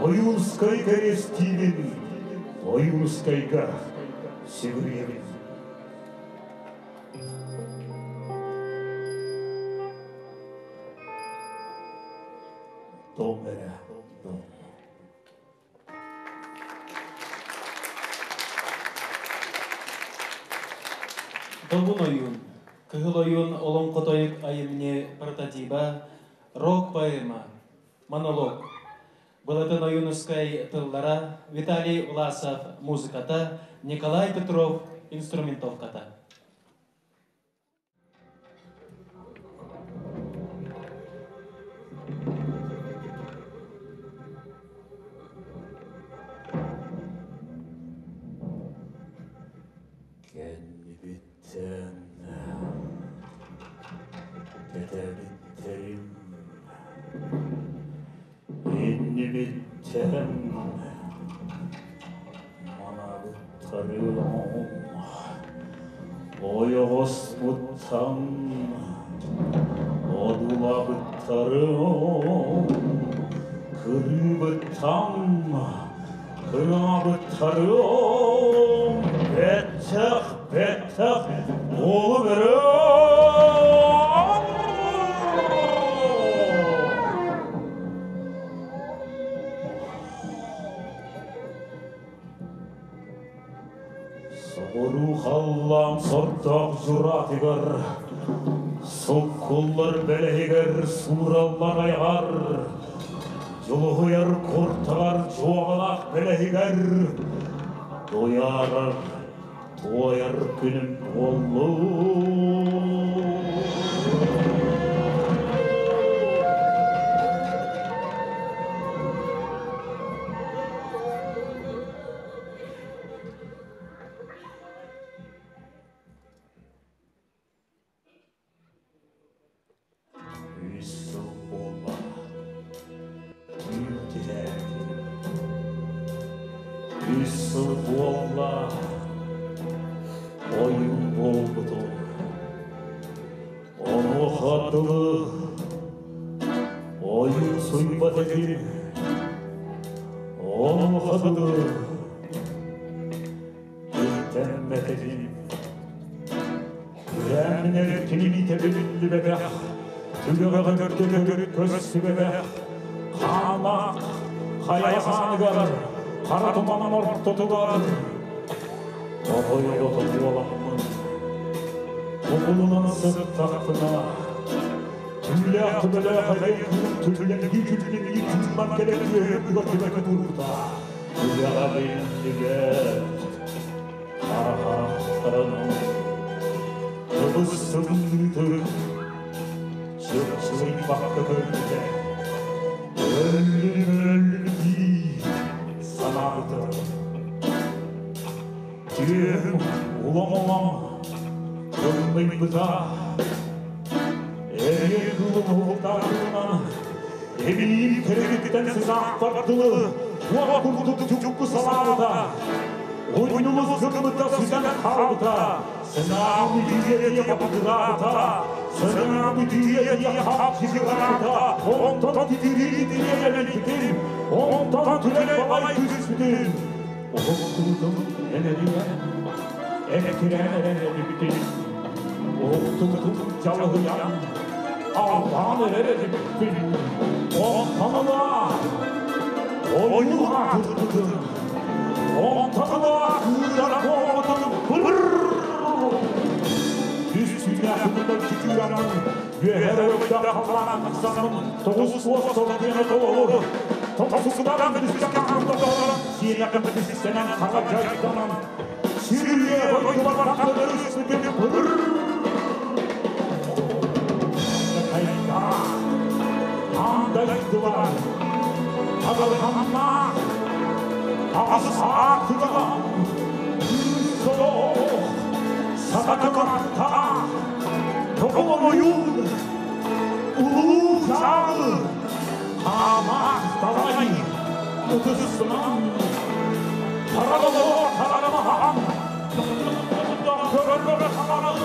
Ойуунскай кэриэстиибин, Ойуунскайга сүгүрүйэбин. Дом эрэ, дом. Добун ойуун, Кыһыл ойуун олоҥхотойук айымньы прототиба, рок-поэма, монолог. Былатын Ойуунускай тыллара, Виталий Власов музыката, Николай Петров инструментовката. Кэннибиттэн кэтэбиттерим иннибиттэн манабыттарым ойоҕоспуттан одулабыттарым кырыыбыттан кыҥаабыттарым бэттэх бэттэх буолу Соҕуруу халлаан сордоох дьураатыгар, суккуллар бэлэһигэр суураллан айаҕар, дьулуһуйар куртаҕар дьуоҕалаах бэлэһигэр туйаарар, туойар күнүм буоллун. Сыл буолла, ойуун буолбутум. Онуоха дылы ойуун суйбат этим. Онуоха дылы ирдэммэт этим. Күрээминэр кинини биллибэтэх, түгэҕэ төрдө көстүбэтэх, хаалаах хайа хааныгар, хара туман ортотугар, оҕой оҕото буоламмын, кубулунан сыттахпына, түүлээх төбөлөөх эдэр түллэҥнии түллэҥнии тыымман кэлэн үөһүгэр түбэкэ турбута. Түгэҕэ биллибэт, хара харахтарынан, кыбыс тымныытын, чыпчылыйбакка көрбүтэ. Өллүм өллүм дии санаабытым. Түөһүм улам-улам тымныйбыта. Эргин кылым уһуктаатынан эбиим кэрэгиттэн сысаахпар дылы уот курдук чукку салаабыта. Уйнулус гыммыта сүтэн хаалбыта. Сынаам үтүө бакыраабыта. Сынаам үтүө хапсыгыраабыта. Онтон титирии тириэлэлбитим. Онтон түлэй балай түспүтүм. Уһуктубутум энэрийэн, эккирээн эрэр эбиппитин. Уһуктубутум дьалыһыйан, албаан эрэр эбиппин. Онтон ыла ойуу аатырбытым. Онтон ыла кыырар буолбутум. Үс күннээх күтүүрэммин, үөһэ өттө халлаан тахсаммын, тоҕус суос солотуйаны толору. Тосуктан түске хаандолорон, сиэнэкэ түсүстэнэн хара дьайданан, сирие дойдубар тахтыры Хайда, андайдылар, агалханна, ағасы артыған, күн сатакатта, тоғын улуу жағы, қамақ талай, ұтысынан, қаралы қарамаған, көргөрө хамаран,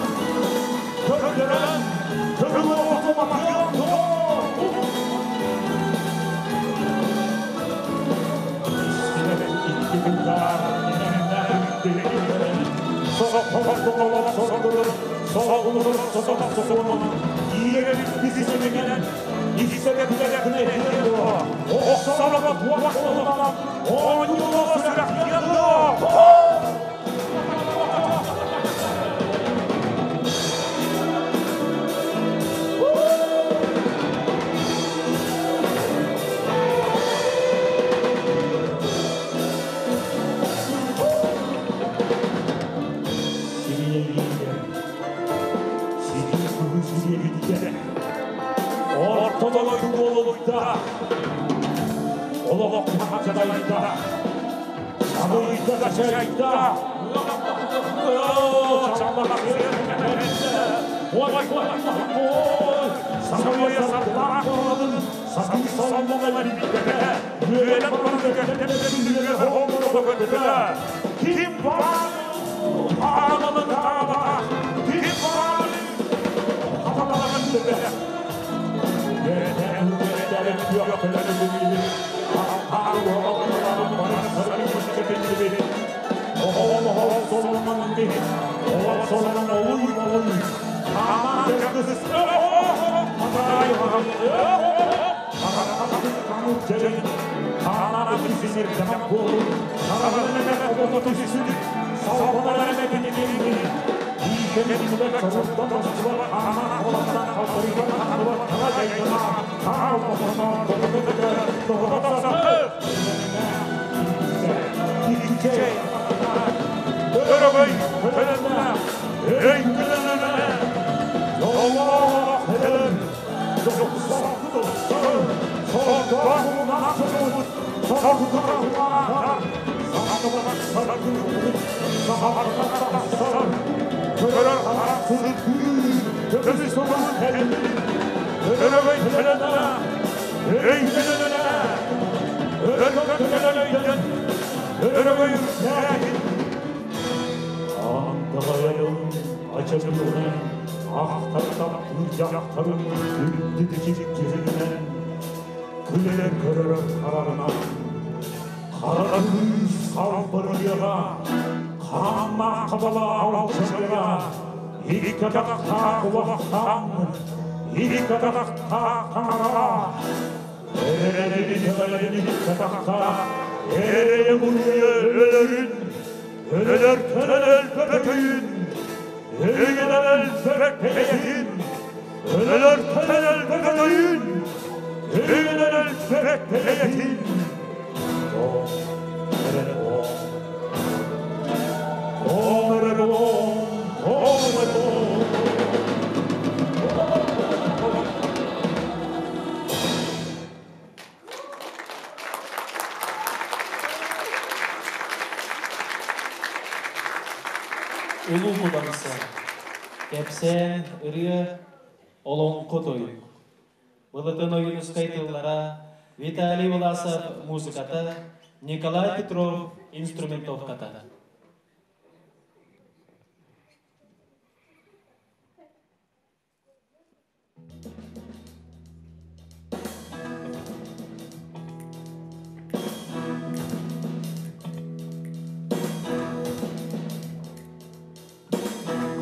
көргөрөн, көргөрө Kim var? Ağlamın dağda, kim var? Өрөгөй үрдээтин! Андағайын ачабылынан, ақтар таптыр жақтарын үрдү дьүһүнүнэн, күлэ көрөр хараҕынан, хара күүс халбарыйаҕа, хаама хабала алчыга, икки атахтаах улахтан, икки атахтаах таҥара, эрэли икки атахтаах, эрэйэ буруйа өлөрүн, өлөртөн өлбөтөйүн, өйүнэн өлбөт бэйэтин, өлөртөн өлбөтөйүн, өйүнэн өлбөт бэйэтин. Том, эрэ том, том эрэ том, том эрэ том. Улуу Кудаҥса, кэпсээн, ырыа, олоҥхо тойук. Былытын Ойуунускай тыллара, Виталий Власов музыката, Николай Петров инструментовката.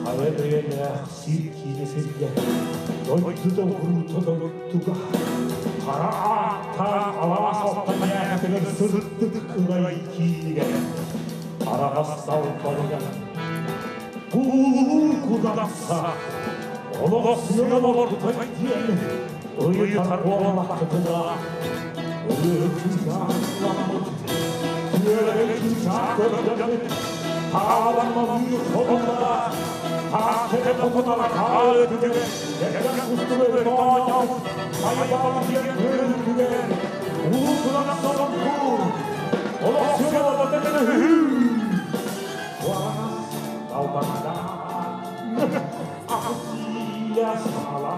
Хайа бэйэлээх сир киинэ сиргэ, дойду урута дойдуга, хара ааттаах алаас алтанньаатыгар сырдык ылай киинигэр, араҕас салбарыгар, куулуу кудамса, олох сыан олорто диэн, ыйытар буоллаххытына, ырыа чыычаахламмыт, күөрэгэй чыычаах көрдөммүт, тааланмалыы хотонноро, таахтыга хотонноро хаалытыгар, эргэн кустугу тоонньообут, айбал диэн күөлүтүгэр, уу куданах солонку, олох сыан олорто үһү. Уас далбанда, ахсия сала,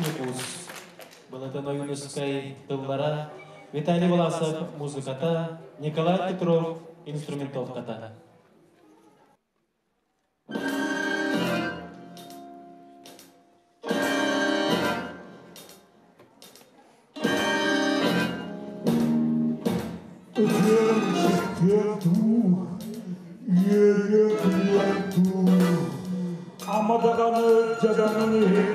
Ньукуус. Былатыан Ойуунускай тыллара, Виталий Власов музыката, Николай Петров инструментовката. Үтүөн сыттыан дуу, үөрүөн күлүөн дуу, ама даҕаны дьадаҥын иһин,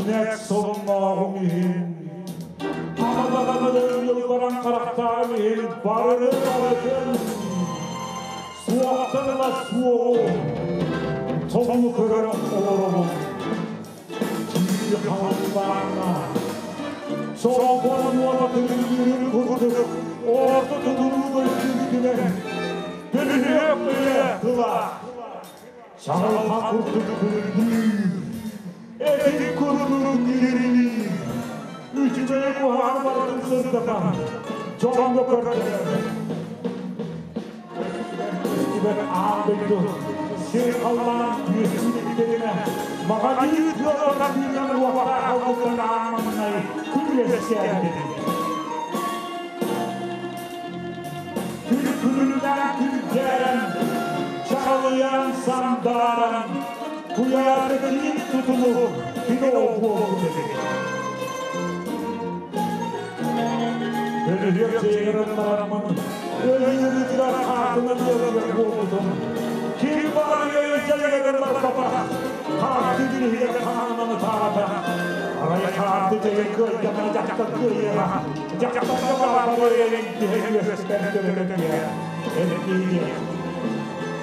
нэк соннооҕуҥ иһин, ама даҕаны ньылбаран харахтааҕын иһин барыны барытын суохтан ыла суоҕу тобулу көрөн олоробун. Түүл халлааҥҥа Соҕоҕун уота тыгырдыыр курдук орто тутулуу дойдубутугар бөлүһүөк өйө тыла чаҕылха курдук күлүмнүүр, этин курдук ньирилиир, үчүгэй куһаҕан барытын сырдатан дьоҥҥо көрдөрөр. Көстүбэт аан дойду сир халлаан үөскүүтүгэринэ маҕаныы тыаларынан тыынан уоттаах алгыстан аан маҥнай күн үөскээбит. Күн күлүнэн күрдээрэн, чаҕылыйан сандааран, куйаары киин тутулу кини буолбут эбит. Бөлүһүөк дьиэгэрин бараммын, өлүүрүтүгэр хаатынан ыалыгар буолбутум. Ким баҕар дьиэгэр барбатах, хаарты дүлүһүйэр хаанынан ытаата. Арай хаарты дьиэ кыайдана дьахтар кыайыаҕа, дьахтарга баҕар киһи үөспэн төрөтүө. Элбиигэ.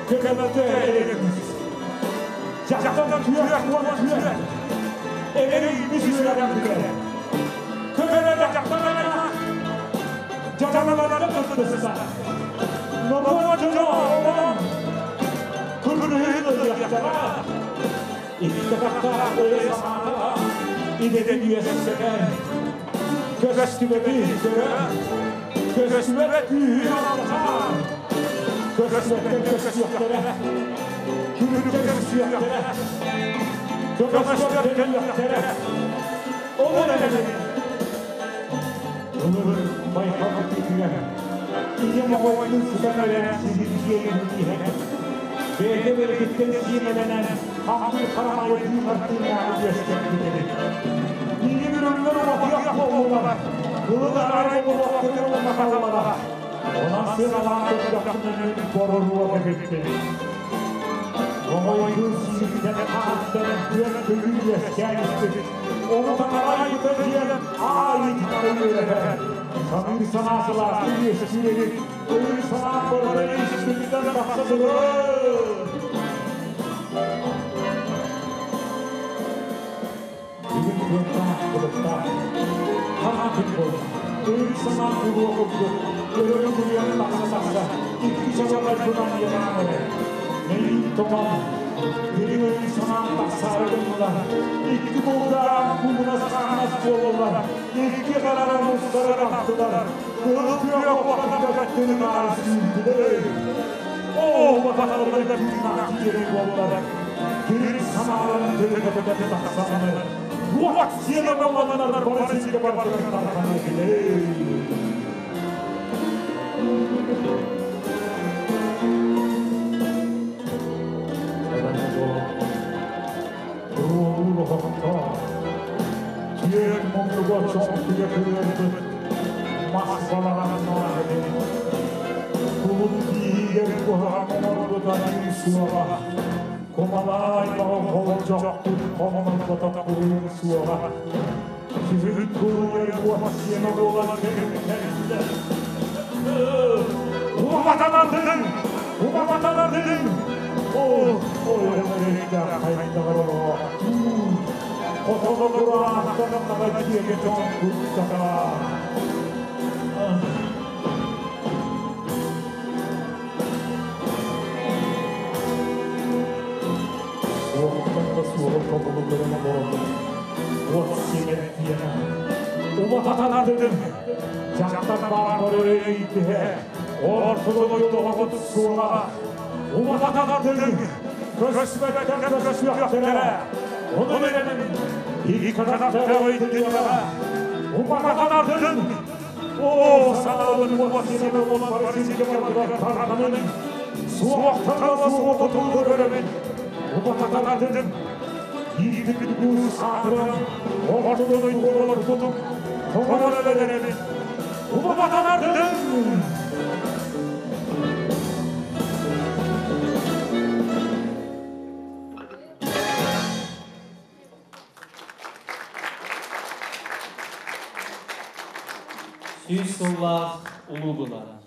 Көмөтө эрэгүс. Дьахтар түөх уон түөх. Эрэй үс үөрэн бүтэр. Көмөлө дьахтар дьаданалара кыттыста. Норуот дьоно олорон күрүһүн ылыахтара. Икки өйө санаата идэтин үөскэтэр. Көстүбэти көрөр, көстүбэт күүһү алдьатар. Көстүбэттэн көстүөхтэрэ, күлүктэн көстүөхтэрэ, көмөстөр кэлиэхтэрэ. Ол эрэн ылыр байҕал тыытыгар ийэм оҕойдун сытан эрэр сигиргиэрин иһэн, бэйэтэ бэргиттэн сиэмэлэнэн хампыр харамайы тыынар тыыннааҕы үөскэппит эбит. Миигин үрүҥнэр уматыах буоллулар, кылын арай буолуохтарын уматаллара. Онон сыаналаан көрдөхпүнэ боруруох эбиппин. Оҕойдун сииктэн хааттан күөн көйүү үөскээн испит. Ону таҥарайыта диэн аайытынан үөрэтэр. Саныыр санаа сылаастык үөскүүр эбит. Өй санаа барыта испититтэн тахса турар. Бүгүн кыахтаах, былыттаах, хараҥа күн буолла. Өй санаа буруо курдук, өрө күрүөн тахса-тахса, икки чабырҕайбынан иэҕээн эрэр. Мэйиин тоҥон, дириҥ өй санаан тахсаары гыннылар. Икки булдаах куугунас хаанас буоллулар. Икки харара мустары тахтылар. Кыһыл күөх уоттан көттүнү наары сүүрдүлэр. Оо, баталларыгар тыыннаах тиэрэй буоллар. Дириҥ санааларын төлөтөтө тахсаннар. Уот сиэнэ болланар бары сиргэ бардыран тархан этилэр. Киэҥ муннуга чоҥтуйа кыырбыт мас балаҕаннаах этим. Кулун тииһигэр куһаҕан оҥорбут аньыы суоҕа. Кумалаай баҕа холдьохпут хомолботох куруун суоҕа. Сүһүн кулуйар уот сиэмэ буолан кэллэ. Уматанардын! Уматанардын! О, ой, хайдаҕар олоохтуур. Хотоно кураахтан наҕа дьиэгэ тоҥкуттаҕа. Суоҕуттан да суоҕу тобулу көрөн олоробун. Уот сиэмэттиэнэ. Уматанардын! Дьахтар баар өйдөһө. Ортолон ойдоҕоҕут суоҕа. Уматанардын! Көспөттөн көспүөхтэрэ. Ону эрэнэбин. Иккатахтаах өйдүөҕэ, уматан ардын, оо, санаабын уот сиэмэ буолан бары сиргэ барытыгар тарҕанын, суохтан суох отулу көрөбүн, уматан ардын, иитин уус аатыран, орто дойду олорбутум, тоҥон өлөн эрэбин, уматан ардын! Сүүс сыллаах улуу былаан.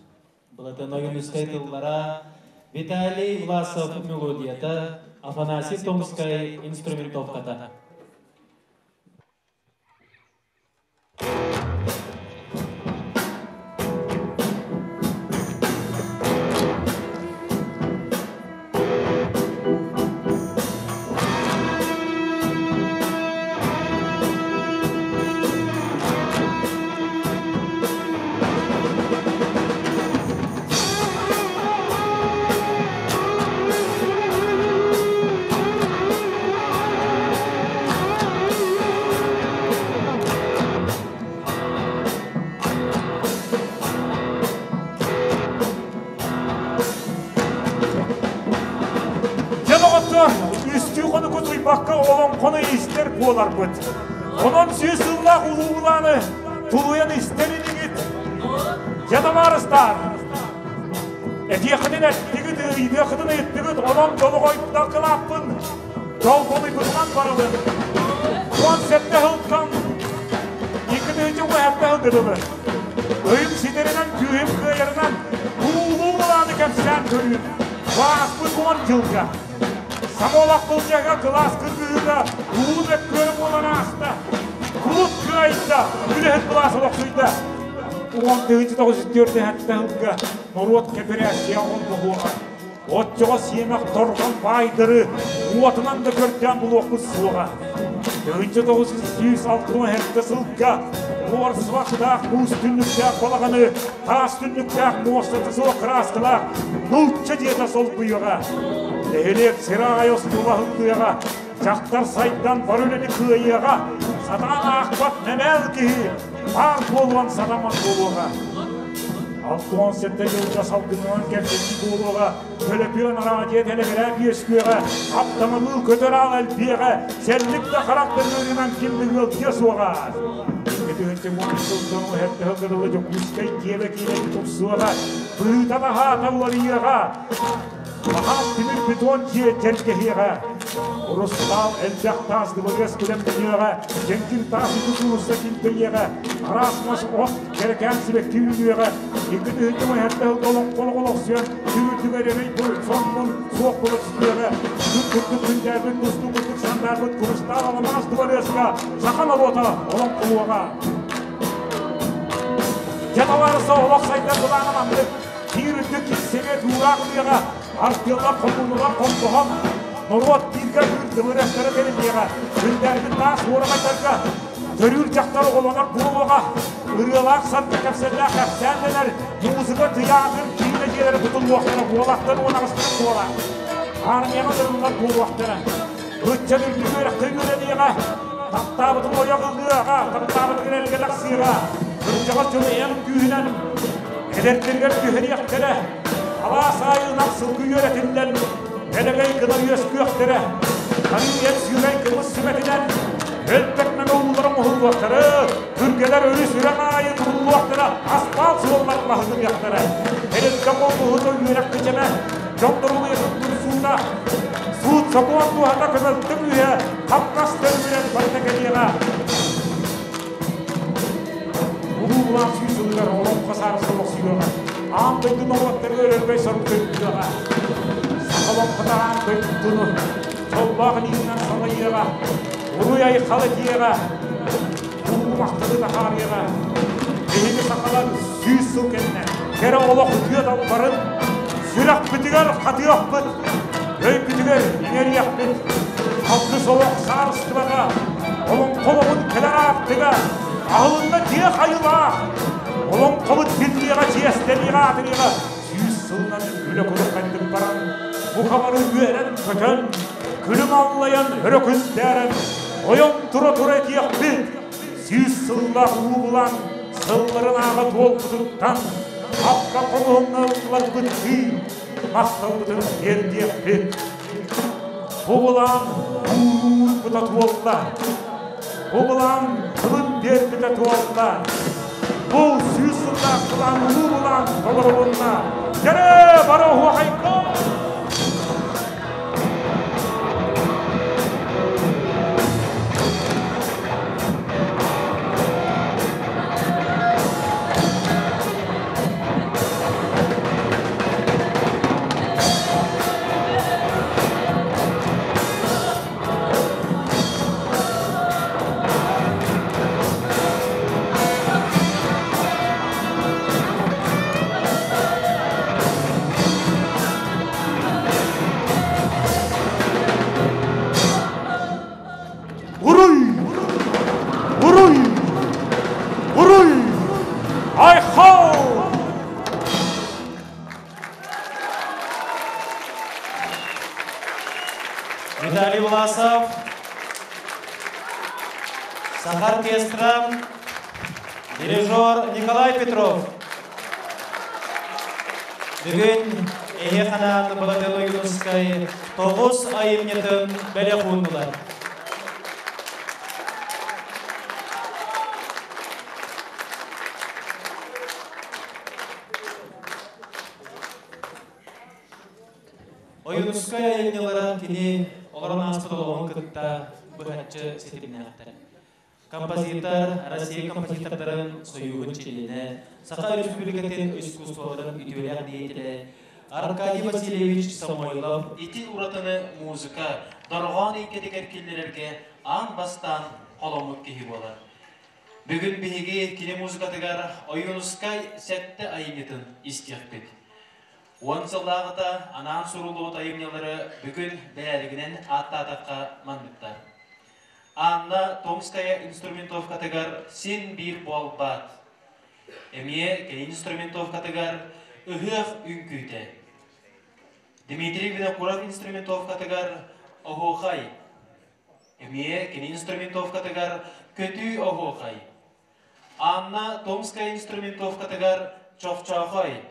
Былатын Ойуунускай тыллара, Виталий Власов мелодията, Афанасий Томскай инструментовката. Дьэ доҕоттор, үстүү хонуку тулуйбакка олоҥхону истэр буоларбыт. Онон сүүс сыллаах улуу былааны тулуйан истэр инигит. Дьэ табаарыстар, этиэххитин эттигит, ыйытыаххытын ыйыттыгыт, онон долоҕойбутан кылааппын долгуйбутунан барабын. 17 сылтан 2017 сылгыдыбы. Өйүм ситэринэн, күүһүм кыайарынан улуу былааны кэпсээн көрүүм. Бааспыт 10 дьылга. Самолох былдьаһыга кылаас кыргыһыыта улуу мөккүөрү буолан ааста. Кулут кыайда, үлэһит былаас олохсуйда. 10 904 сылга норуот кэпэрээссийэ оҥоһуоҕа. Оччоҕо сиэмэх торҕон баайдары уотунан да көрдөөн булуохпут суоҕа. 1967 сылга муорсубахтаах муус түннүктээх балаҕаны таас түннүктээх муостата суох кырааскалаах нуучча дьиэтэ солбуйуоҕа. Нэһилиэк сир аайы оскуола аһыллыаҕа, дьахтар сайдан бары үлэни кыайыаҕа, сатаан аахпат мэмээл киһи баар буолуон сатаммат буолуоҕа. 67 дьылга салгынынан кэпсэтии буолуоҕа, төлөпүөн араадьыйа тэлэгирээп үөскүөҕэ, аптамабыыл көтөр аал элбиэҕэ, сэллик да харах да ыарыынан ким да ыалдьыа суоҕа. 2010 сылтан уһэттэ сылга Дьокуускай киэбэ киинэ тупсуоҕа, быһыыта-таһаата уларыйыаҕа, Баһаам тимир бетон дьиэ дьэргэһиэҕэ, Урустаал элбэх таас дыбарыас күлэмнэниэҕэ, дьэҥкир таас ити куурусса килбэйиэҕэ, араас мас от кэрэкээн сибэкки үүнүөҕэ, 2017 сылга олоҥхолох олохсуйан, күн үрдүгэр эрэй соннун суох буола түһүөҕэ, күн курдук күндээрбит, тустуу курдук сандаарбыт курустаал аламаас дыбарыаска саха норуота олоҥхолуоҕа. Дьэ табаарыста олох сайдар былаана маннык. Биир үрдүк киирсэгэ туураах ылыаҕа, артыаллар хомунулар холбоһон, норуот бииргэ дыбырыастара тэриллиэҕэ, күндээрбит таас уораҕайдарга төрүүр дьахтар оҕолонор буолуоҕа, ырыалаах саргы кэпсэллээх кэпсээн дэнэр, музыка, тыйаатыр, киинэ дьиэлэрэ тутуллуохтара, буолахтар уон аҕыстарын туола. Армияҕа ырыллар буолуохтара. Ыччат үрдүк үөрэххэ үөрэниэҕэ, таптаабытын ойох ылыаҕа, таптаабытын эргэ тахсыаҕа, кырдьаҕас дьону эн күүһүнэн эдэрдэригэр түһэриэхтэрэ, алаас аайы ынах сылгы үөрэтиллэн, дэлэгэй гына үөскүөхтэрэ, арыы эн сүүрэй кымыс сүмэтинэн өлбөт мэҥэ уулара оҥоһуллуохтара, күргэлэр өрүс үрэх аайы тутуллуохтара, аспаал суоллар маһытыныахтара. Тэрилтэ холбоһута үөрэх кичэмэ, дьон доруобуйатын турсуута, суут сокуон туһата көмөлтө күүһэ, хапкас төрүмүнэн барыта кэлиэҕэ. Улуу былаан сүүс сылыгар олоҥхо саарыста олохсуйуоҕа. Аан дойду норуоттарыгар өргөй сорук көрдүөҕэ. Саха олоҥхото аан дойдуну дьоллоох илиитинэн салайыаҕа, уруй-айхал этиэҕэ, улуу махталы таһаарыаҕа. Биһиги сахалар 100 сыл кэннэ кэрэ олох үтүө далбарын сүрэхпитигэр хатыахпыт, өйбүтүгэр иҥэриэхпит. Алгыс олох саарыстыбата, олоҥхолоҕун кэлэр аартыга, аһылынна дьиэ хайылаах, олоҥхобут биллиэҕэ, чиэстэниэҕэ, аатырыаҕа 100 сылынан үлэ куруххайдык баран, бука бары үөрэн-көтөн, күлүм аллайан, өрө күндээрэн, Ойон тура-тура этиэхпит, сүүс сыллаах уу булан, сылларын ааҕа туолбутуттан, апка хомуһуҥҥа ылларбыттыы, махталбытын тиэрдиэхпит. Бу былаан ууруурбута туолла. Бу былаан тылын биэрбитэ туолла. Бу сүүс сыллаах былаан улуу былаан толорулунна. Дьэрэ, бары оһуохайга! Уруй! Уруй! Уруй! Айхал! Виталий Власов, Саха оркестра, дирижер Николай Петров. Бүгүн эһиэхэ Былатыан Ойуунускай тоҕус айымньытын бэлэх ууннулар. Ойуунускай айымньылара кини олорон ааспыт олоҕун кытта быһаччы ситимнээхтэр. Композитор, Россия композитордарын Союһун чилиэнэ, Саха Өрөспүүбүлүкэтин искусстволарын үтүөлээх деятелэ Аркадий Васильевич Самойлов ити уратыны музыка дорҕоон эйгэтигэр киллэрэргэ аан бастаан холоммут киһи буолар. Бүгүн биһиги кини музыкатыгар Ойуунускай сэттэ айымньытын истиэхпит. Уон сыллааҕыта анаан суруллубут айымньылары бүгүн бэрээдэгинэн ааттаатахха манныктар. Анна Томская инструментовкатыгар син биир буолбат. Эмиэ кини инструментовкатыгар ыһыах үҥкүүтэ. Дмитрий Винокуров инструментовкатыгар оһуохай. Эмиэ кини инструментовкатыгар көтүү оһуохай. Анна Томская инструментовкатыгар чохчоохой.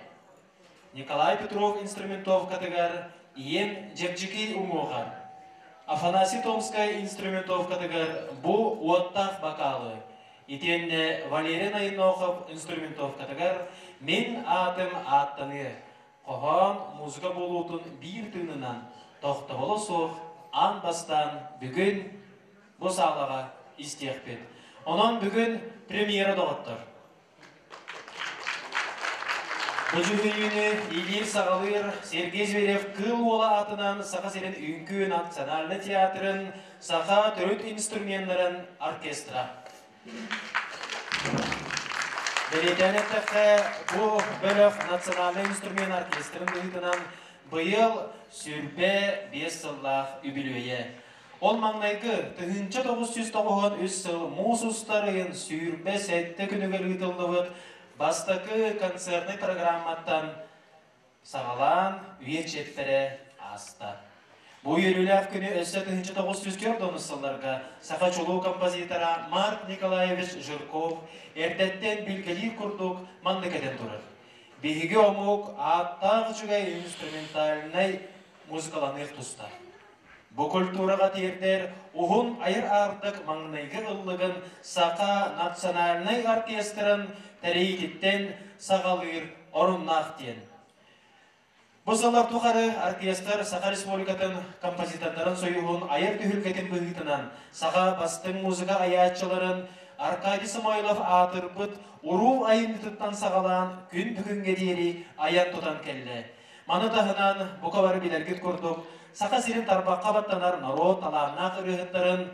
Николай Петров инструментовкатыгар Ийэм Дьэбдьикий уҥуоҕар. Афанасий Томскай инструментовкатыгар бу уоттаах бакаалы. Итиэннэ Валерий Найнохов инструментовкатыгар Мин аатым ааттаныа. Хоһоон музыка буолуутун биир тыынынан тохтоболо суох аан бастаан бүгүн бу саалаҕа истиэхпит. Онон бүгүн премьера доҕоттор. Бу дьүһүйүүнү иилиир-саҕалыыр Сергей Зверев Кыыл Уола аатынан Саха сирин үҥкүү национальнай театрын саха төрүт инструменнарын оркестра. Бэлиэтээн эттэххэ, бу бөлөх национальнай инструмент оркестрын быһыытынан быйыл 25 сыллаах үбүлүөйэ. Ол маҥнайгы 1993 сыл муус устар ыйын 27 күнүгэр ыытыллыбыт бастакы концертнай программаттан саҕалаан үйэ чиэппэрэ ааста. Бу үөрүүлээх күнү өссө 1904 сылларга саха чулуу композитора Марк Николаевич Жирков эрдэттэн билгэлиир курдук маннык этэн турар. Биһиги омук ааттаах үчүгэй инструментальнай музыкаланыах тустаах. Бу культураҕа тиэрдэр уһун айар аартык маҥнайгы ыллыгын Саха национальнай оркестрын тэрийиититтэн саҕалыыр оруннаах диэн. Бу сыллар тухары оркестр Саха Республикатын композитордарын союһун айар түһүлгэтин быһыытынан саха бастыҥ музыка айааччыларын Аркадий Самойлов аатырбыт уруу айымньытыттан саҕалаан күн бүгүҥҥэ диэри айан тутан кэллэ. Маны таһынан, бука бары билэргит курдук, Саха сирин тарбахха баттанар норуот талааннаах ырыаһыттарын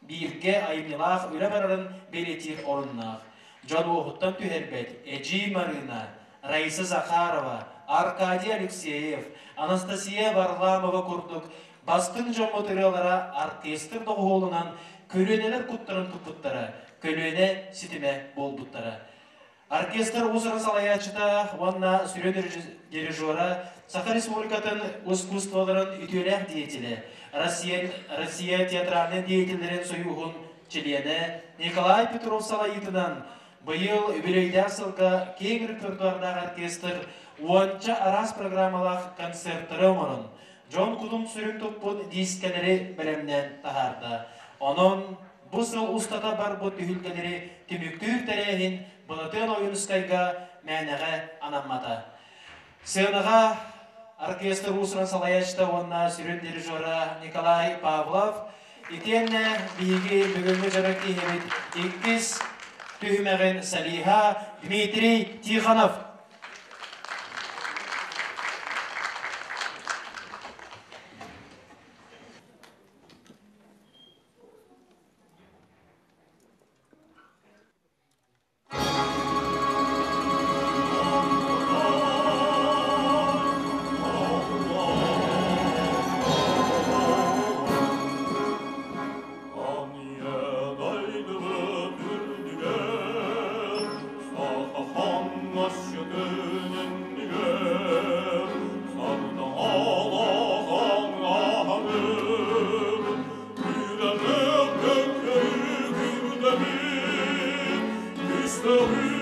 бииргэ айымньылаах үлэ барарын бэлиэтиир оруннаах. Дьон уоһуттан түһэрбэт Эдьиий Марыына, Раиса Захарова, Аркадий Алексеев, Анастасия Варламова курдук бастыҥ дьоммут ырыалара оркестр доҕуһуолунан көлүөнэлэр куттарын туппуттара, көлүөнэ ситимэ буолбуттара. Оркестр уус-уран салайааччыта уонна сүрүн дирижера Саха Республикатын искусстволарын үтүөлээх деятелэ, Россия, Россия театральнай деятеллэрин союһун чилиэнэ Николай Петров салайыытынан быйыл үбүлүөйдээх сылга киэҥ репертуардаах оркестр уонча араас программалаах концерттары оҥорон, дьон кутун сүрүн туппут диискэлэри бэлэмнээн таһаарда. Онон бу сыл устата барбыт түһүлгэлэри түмүктүүр тэрээһин Былатыан Ойуунускайга мээнэҕэ анаммата. Сыанаҕа оркестр уус-уран салайааччыта уонна сүрүн дирижера Николай Павлов, итиэннэ биһиги бүгүҥҥү дьоро киһибит иккис түһүмэҕин солиһа Дмитрий Тихонов. Үөрэ